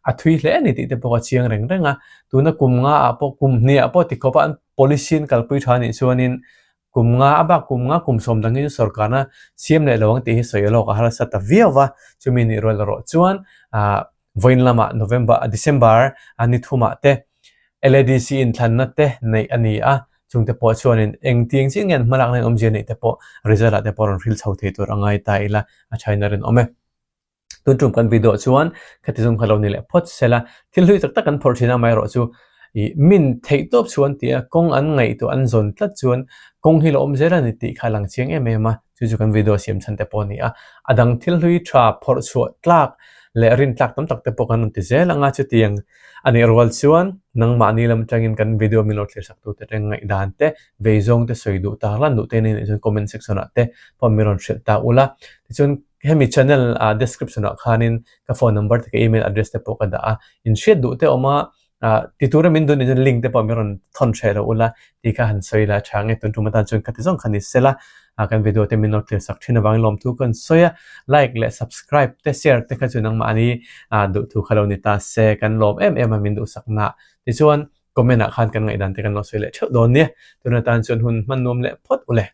Speaker 1: a thui hle a ni tih te pawh a chiang reng reng a, tuna kum nga ah pawh kum hnih ah pawh tikhawp a an policy an kalpui tha anih chuanin kum nga a bak kum nga kum sawm dang hi chu sorkarna siam leh lo ang tih hi sawi lawk a harsa ta viau va, chumi nih rual erawh chuan ah vawiin lamah November December a ni thumah te LADC inthlanna te neih a ni a, chungte pawh chuanin engtiang chiah nge an hmalakna in awmzia neih te pawh result ah te pawh rawn hril chho thei tur a ngai ta ila a thain a rinawm e. Tun tum kan video chuan khati zum kha lo ni leh phawt sela thil hlui tak tak kan phawrh thin a amaherawhchu ih min theih tawp chuan tia kawng an ngaihtuah an zawn tlat chuan kawng hi la awm zel a ni tih kha a lang chiang em em a, chu chu kan video siam chhan te pawh a ni a, a dang thil hlui tha phawrh chhuah tlak leh rin tlak tam tak te pawh kan rawn ti zel ang a, chutiang a nih rual chuan nangmahni lam atangin kan video min lo thlir sak tute atang ngaihdan te vei zawng te sawi duh tak lan duh te nei chuan comment section ah te pawh min rawn hrilh ta ula, tichuan hemi channel ah description ah khanin ka phone number te ka email address te pawh ka dah a, inhriat duh te awm a ah ti tura min duh nih chuan link te pawh min rawn thawn hreh loh ula tih kha han sawi la tha nge tun tum atan chuan khati zawng kha ni sela ah kan video te min lo clear sak thin avangin lawmthu ka rawn sawi a like leh subscribe te share te kha chu nangmahni ah duhthu kha lo ni ta se kan lawm em em a min duhsak na tichuan comment ah khan kan ngaihdan te kan lo sawi leh theuh dawn nia tun atan chuan hun hman nuam leh phawt ule.